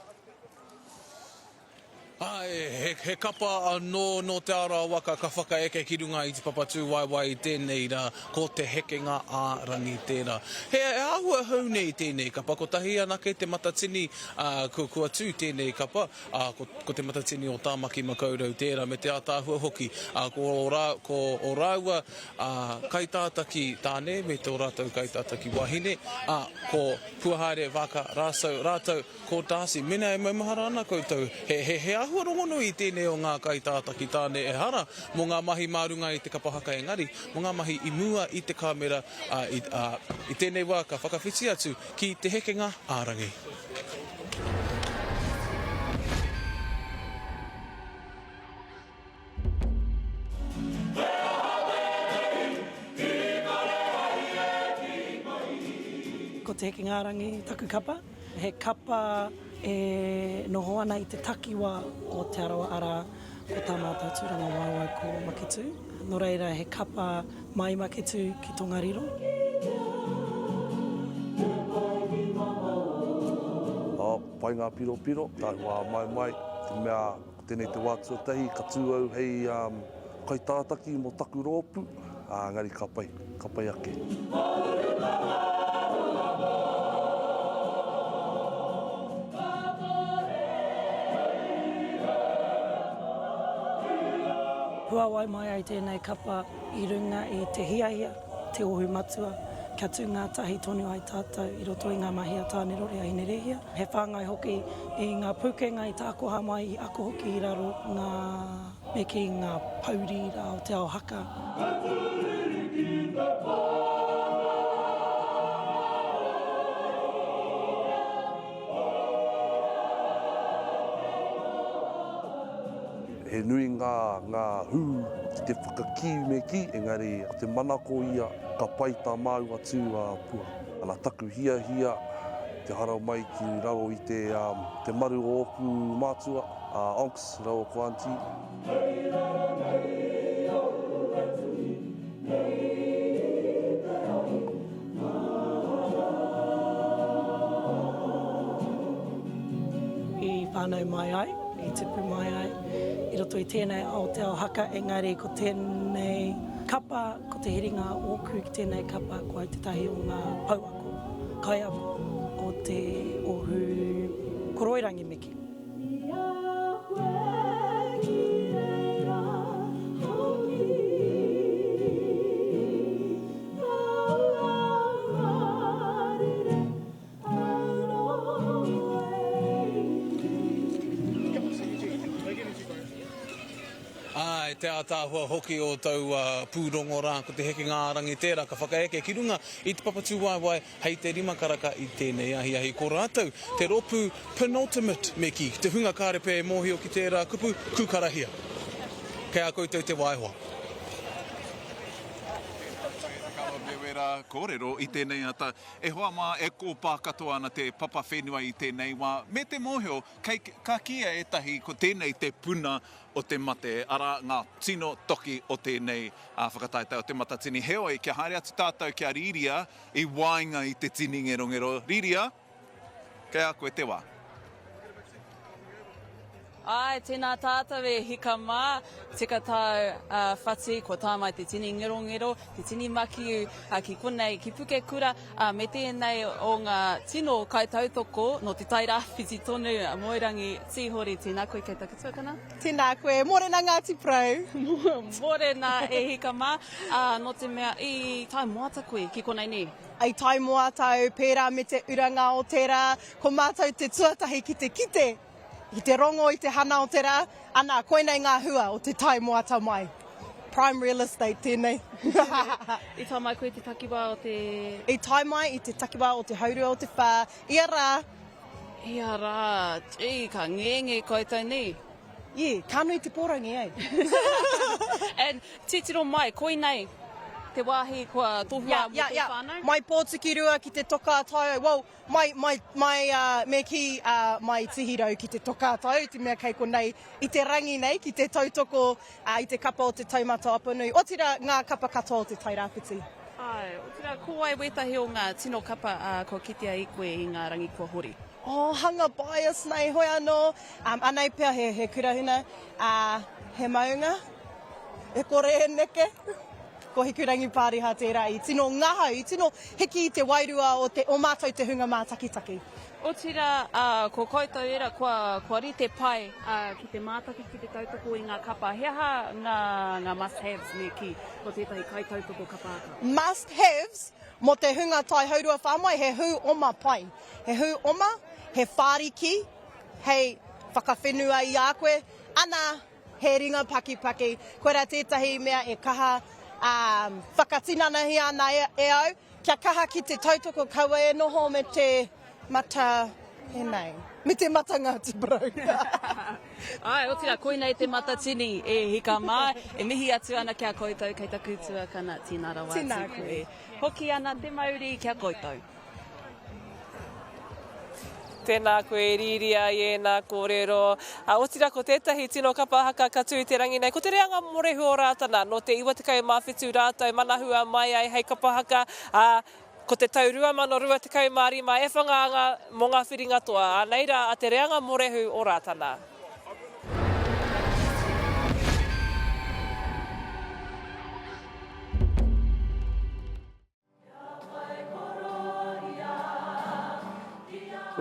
Āe, he, he kapa anō nō Te Arawa waka ka whakaeke ki runga i te papa tūwaewae i tēnei rā, ko te hekenga ā-rangi tērā. He, he āhua hou nei tēnei kapa, kotahi anake te matatini, ā, kua, kua tū tēnei kapa, ā, ko, ko Te Matatini o Tāmaki Makaurau tērā, me te ātaahua hoki, ā, ko ō rā, ko ō rāua, ā, kaitātaki tāne me tō rātou kaitātaki wahine, ā, ko Puahaere Vaaka Rāsau rātou ko Darcy. Mēnā e maumahara ana koutou, he, he, he āhua rongonui tēnei o ngā kaitātaki tāne ehara mō ngā mahi mā runga i te kapa haka engari, mō ngā mahi i mua i te kāmera, ā, i, ā, i tēnei wā ka whakawhiti atu ki te hekenga ā-rangi. Ko Te Hekengarangi taku kapa. He kapa e noho ana i te takiwa o Te Arawa arā, ko tā mātou tūrangawaewae ko Maketū. Nō reira he kapa mai Maketū ki Tongariro. Pai ngā piropiro, tahu āmaimai, te mea ko tēnei te wā tuatahi ka tū au hei kaitātaki mō taku rōpū, ā, engari ka pai, ka pai ake. Puāwai mai ai tēnei kapa i runga i te hiahia, te ohu matua, kia tū ngātahi tonu ai tātou i roto i ngā mahi a Tānerore, a Hinerēhia. He whāngai hoki i ngā pūkenga i tākoha mai, i ako hoki i raro ngā, me kī, ngā pouri rā o te ao haka. He nui ngā, ngā hū ki te whakakī me kī, engari ko te manako ia ka pai tā māua tū a Pua. Ana taku hiahia te haramai ki raro i te, te maru o ōku mātua, a Onks raua ko Aunty. Hei rara nei au e tuhi nei i te ahi I whānau mai ai, i tipu mai ai i roto i tēnei ao te ao haka engari ko tēnei kapa, ko te hiringa ōku ki tēnei kapa ko au tētahi o ngā pouako, kaiako o te ohu Koroirangi Miki. I a koe ki reira hoki. Āe, te ātaahua hoki o taua pūrongo rā, ko te hekenga ā-rangi tērā ka whakaeke ki runga i te papatūwaewae hei te rima karaka i tēnei ahiahi. Ko rātou te rōpū penultimate me kī, te hunga kāre pea e mōhio ki tērā kupu, kūkarahia. Kei a koutou te wā e hoa. Kawa me wērā kōrero i tēnei ata. E hoa mā, e kōpā katoa ana te papa whenua i tēnei wā, me te mōhio, kei, ka kīia ētahi ko tēnei te puna o te mate, arā, ngā tino toki o tēnei whakataetae o Te Matatini. Heoi, kia haere atu tātou kia rīria i waenga i te tini ngerongero. Rīria, kei a koe te wā. Āe, tēnā tātou e hika mā, tika tāu a Whati, kua tae mai te tini ngerongero, te tini makiu ki konei, ki Pukekura, ā, me tēnei o ngā tino kaitautoko nō Te Tairāwhiti tonu, a Moerangi Tīhori, tēnā koe kei taku tuakana. Tēnā koe, mōrena Ngāti Porou. Mōrena e hika mā, ā, nō te mea i tae moata koe ki konei nē? I tae moata au, pērā me te uranga o te rā, ko mātou te tuatahi ki te kite I te rongo i te hana o te rā, ana, koinei ngā hua o te tae moata mai. Prime real estate tēnei. I tae mai koe i te takiwā o te. I tae mai i te takiwā o te haurua o te whā, ia rā. Ia rā, gee, ka ngenge koutou nē? Yeah, ka nui te pōrangi, eh? And titiro mai, koinei te wāhi kua tohua mō tō whānau? Mai Pōtikirua ki te toka a Taiau, well, Mai, mai, mai, ā, me kī, ā, mai Tihirau ki te toka tau, te mea kei konei i te rangi nei ki te tautoko, ā, i te kapa o Te Taumata o Apanui, otirā ngā kapa katoa o Te Tairāwhiti. Āe, otirā, ko wai wētahi o ngā tino kapa, ā, kua kitea i koe i ngā rangi kua hori? Oh, hanga bias nei, hoi anō, um, anei pea he, he kurahuna, ā, he maunga, e kore e neke. Ko Hikurangi Pāriha tērā i tino ngahau, i tino hiki i te wairua o te, o mātou te hunga mātakitaki. Otirā, ā, ko koutou ērā kua, kua rite pai, ā, ki te mātaki, ki te tautoko i ngā kapa. He aha ngā, ngā must haves me kī, ko tētahi kaitautoko kapa haka? Must haves mō te hunga taihourua whāmai, he hū oma pai. He hū oma, he whāriki hei whakawhenua i a koe, ana, He ringa pakipaki. Koirā tētahi mea e kaha whakatinanahia ana e au, kia kaha ki te tautoko kaua e noho me te mata pēnei, me te mata Ngāti Porou. Āe, otirā, koinei te matatini e hika mā, e mihi atu ana ki a koutou kei taku tuakana, tēnā rawa atu koe. Hoki ana te mauri ki a koutou. Tēnā koe e rīria i ēnā kōrero. Ā, otirā ko tētahi tino kapa haka ka tū i te rangi nei, ko te reanga Morehu o Rātana, nō te 97 rātou manahua mai ai hei kapa haka, ā, ko te tau 2025 e whanga anga mō ngā whiringa toa. Ānei rā a te reanga Morehu o Rātana.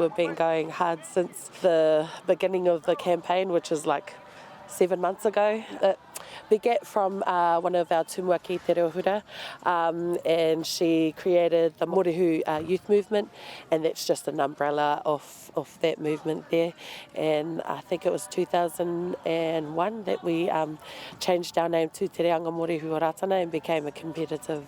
We've been going hard since the beginning of the campaign, which is like seven months ago. It begat from uh, one of our tumuaki te reo um, and she created the Morehu uh, Youth Movement, and that's just an umbrella of, of that movement there. And I think it was 2001 that we um, changed our name to Te Reanga Morehu o Ratana and became a competitive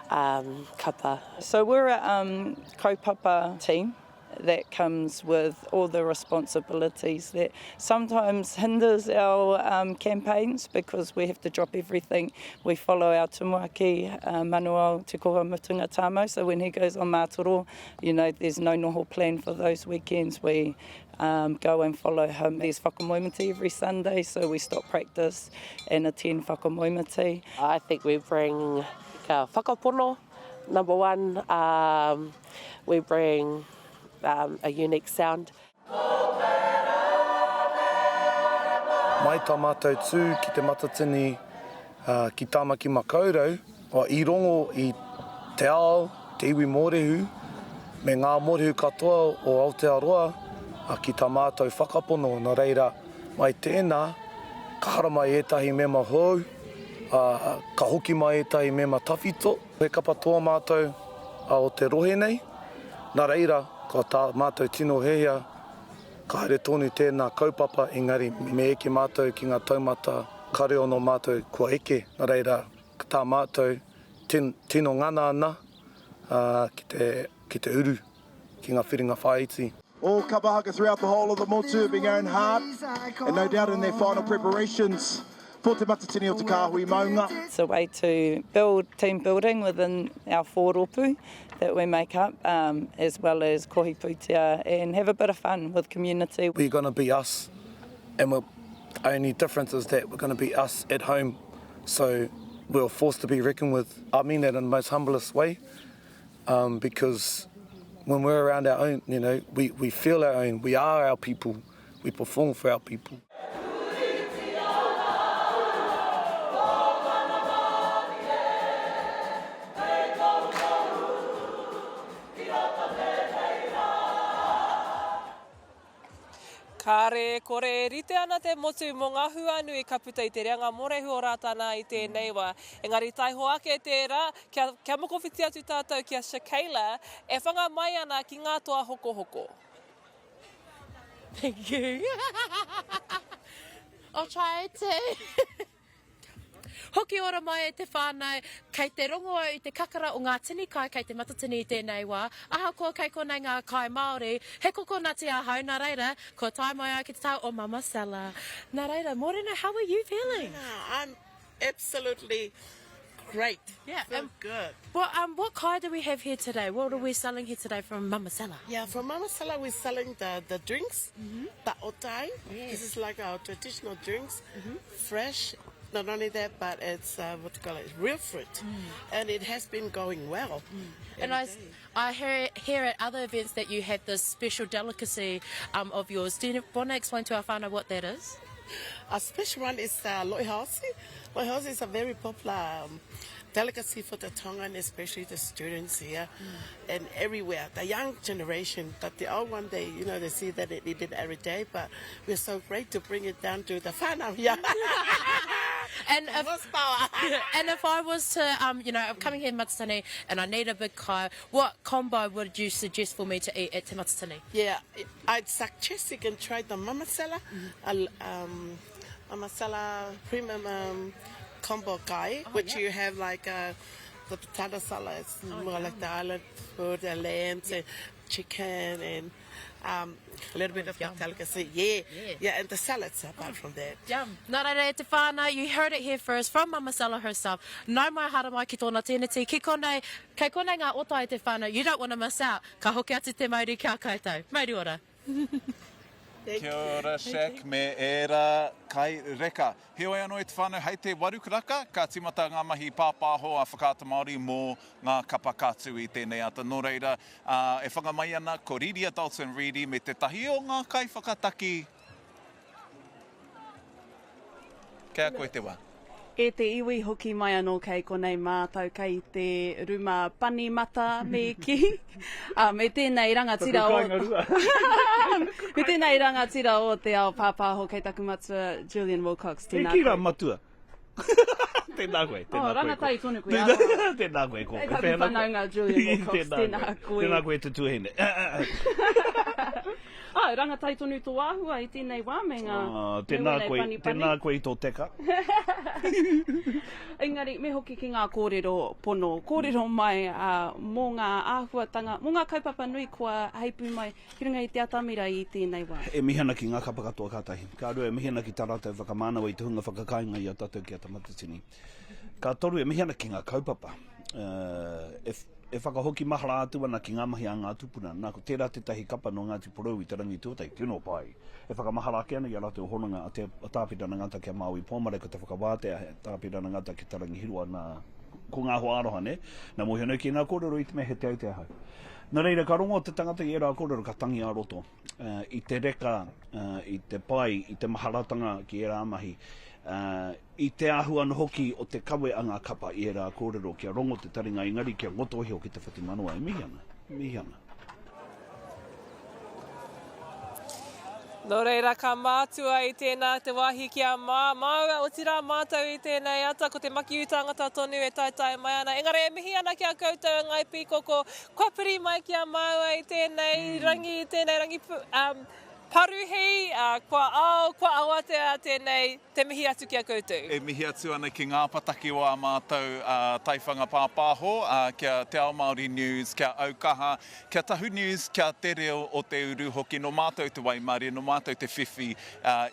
um, kapa. So we're a um, kaupapa team that comes with all the responsibilities that sometimes hinders our um, campaigns because we have to drop everything. We follow our tumuaki, uh, Manuel Te Koha Mutunga Tamo, so when he goes on Mātoro, you know, there's no noho plan for those weekends. We um, go and follow him. There's whakamoemiti every Sunday, so we stop practice and attend whakamoemiti. I think we bring ka whakapono, number one. Um, we bring um, a unique sound. Mai tā mātou tū ki Te Matatini ki Tāmaki Makaurau, i rongo i te ao, te iwi Mōrehu, me ngā Mōrehu katoa o Aotearoa ki tā mātou whakapono, nā reira, mai tēnā, ka haramai ētahi mema hou, ka hoki mai ētahi mema tawhito. He kapa toa mātou o te rohe nei, nā reira, ko tā mātou tino hiahia, ka haere tonu tēnā kaupapa, engari me eke mātou ki ngā taumata. Kāore anō mātou kua eke, nā reira, ko tā mātou tino ngana ana ki te, ki te uru ki ngā whiringa whāiti. All kapa haka throughout the whole of the motu have been going hard and no doubt in their final preparations for Te Matatini o Te Kāhui Maunga. It's a way to build team building within our whāropu that we make up um, as well as kohi pūtea and have a bit of fun with community. We're going to be us and we're, the only difference is that we're going to be us at home so we're forced to be reckoned with. I mean that in the most humblest way um, because when we're around our own, you know, we, we feel our own, we are our people, we perform for our people. Kāre e kore e rite ana te motu mō ngā huanui ka puta i te reanga mōrehu o Rātana i tēnei wā. Engari taihoa ake tērā, kia, kia mokowhiti atu tātou ki a Shakayla e whanga mai ana ki ngā toa hokohoko. Thank you. I'll try to. Hoki ora mai e te whānau, kei te rongo au i te kakara o ngā tini kai kei te matatini i tēnei wā, ahakoa kei konei ngā kai Māori, he kokonati ahau, nā reira, kua tae mai au ki te taha o Mama Sella. Nā reira, mōrena, how are you feeling? I'm absolutely great. Yeah, Feel um, good. What, um, what kai do we have here today? What are we selling here today from Mama Sella? Yeah, from Mama Sella we're selling the, the drinks, mm -hmm. the otai. Yes. This is like our traditional drinks, mm -hmm. fresh. Not only that, but it's uh, what you call it, real fruit, mm. and it has been going well. Mm. And I, I hear, hear at other events that you have this special delicacy um, of yours. Do you want to explain to our whānau what that is? A special one is uh, loihosi. Loihosi is a very popular um, delicacy for the Tongan, especially the students here mm. and everywhere. The young generation, but the old one, they you know they see that they eat it every day. But we're so great to bring it down to the whānau here. and if, and if I was to, um, you know, I'm coming here in Matatini and I need a big kai, what combo would you suggest for me to eat at Te Matatini? Yeah, I'd suggest you can try the mamasela, mm. um, mamasela premium um, combo kai, oh, which yeah. you have like uh, the potato salad, it's oh, more yum. like the island food, the lamb, yeah. and chicken, and um, a little bit of yum. delicacy. Yeah. yeah, yeah, and the salads apart oh. from that. Yum. Nā reira e te whānau, you heard it here first from Mama Sella herself. Nau mai haere mai ki tōna teneti, ki konei, kei konei ngā ota e te whānau, you don't want to miss out. Ka hoki atu te mauri ki a koutou. Mauri ora. Kia ora Shaq me ērā kai reka. Heoi anō e te whānau, hei te warukaraka ka tīmata ngā mahi pāpāho a Whakaata Māori mō ngā kapa ka tū i tēnei ata. Nō reira, e whanga mai ana ko Riria Dalton Reedy me tētahi o ngā kaiwhakataki Kei a koe te wā. E te iwi hoki mai anō kei konei mātou kei te ruma pani mata me kī. Ā, me tēnei rangatira o... Taku kāinga rua. Me tēnei rangatira o te ao pāpāho kei taku matua Julian Wilcox, tēnā koe. E kī rā matua. Tēnā koe, tēnā oh, koe. Rangatahi tonu koe. Tēnā, tēnā koe, ko. Kei taku whanaunga Julian Wilcox, tēnā koe. Tēnā koe te tuahine. Āe, rangatahi tonu tō āhua i tēnei wā me ngā, Oh, me tēnā wēnei koe, panipani. tēnā koe i tō teka. Engari, me hoki ki ngā kōrero pono. Kōrero mai ā, mō ngā āhuatanga, mō ngā kaupapa nui kua heipū mai ki runga i te atamira i tēnei wā. E mihi ana ki ngā kapa katoa ka tahi. Ka rua, e mihi ana ki tā rātou whakamānawa i te hunga whakakainga i a tātou ki a Te Matatini. Ka toru, e mihi ana ki ngā kaupapa. E, e whakahoki mahara atu ana ki ngā mahi a ngā tūpuna. Nā, ko tērā tētahi kapa nō Ngāti Porou i te rangi tuatahi, tino pai. E whakamahara ake ana i a rātou hononga a, te, a Tāpirana Ngata ki a Māui Pōmare, ko te whakawātea a Tāpirana Ngata ki Te Rangihiroa, nā, ko ngā hoa aroha, nē? Nā, mōhio nei ki ngā kōrero i te mea he te aute ahau. Nā reira, ka rongo te tangata i ērā kōrero, ka tangi ā-roto i te reka, i te pai, i te maharatanga ki ērā mahi, i te āhua anō hoki o te kawe a ngā kapa i ērā kōrero kia rongo te taringa engari kia ngoto iho ki te whatumanawa e mihi ana, e mihi ana. Nō reira, ka mātua i tēnā te wāhi ki a mā, māua, otirā mātou i tēnei ata, ko te makiu tāngata tonu e taetae mai ana. Engari e mihi ana ki a koutou e Ngāi Pīkoko, kua piri mai ki a māua i tēnei rangi, i tēnei rangi, um, Paruhi, ā, kua ao, kua awatea tēnei te mihi atu ki a koutou. E mihi atu ana ki ngā pataki o ā mātou taiwhanga pāpāho, ki a Te Ao Māori News, ki a Aukaha, ki a Tahu News, ki a Te Reo o Te Uru hoki. Nō mātou te waimarie, nō mātou te whiwhi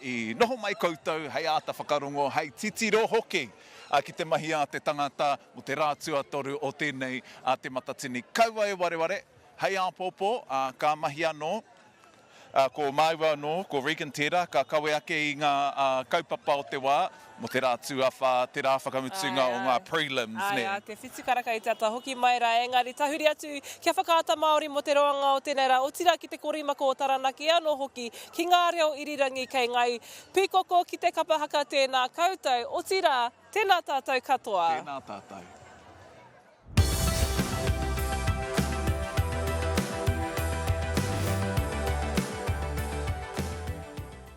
i noho mai koutou hei āta whakarongo, hei titiro hoki ki te mahi a te tangata mō te rā tuatoru o tēnei a Te Matatini. Kaua e wareware, hei āpōpō, ka mahi anō. Ko māua anō, ko Regan tērā, ka kawe ake i ngā kaupapa o te wā mō te rā tuawhā, te rā whakamutunga o ngā prelims, nē. Āe, ā te whitu karaka i te ata hoki mai rā, engari tahuri atu kia Whakaata Māori mō te roanga o tēnei rā, otirā ki te korimako o Taranaki anō hoki, ki ngā reo irirangi kei ngāi pīkoko ki te kapa haka tēnā koutou, otirā, tēnā tātou katoa. Tēnā tātou.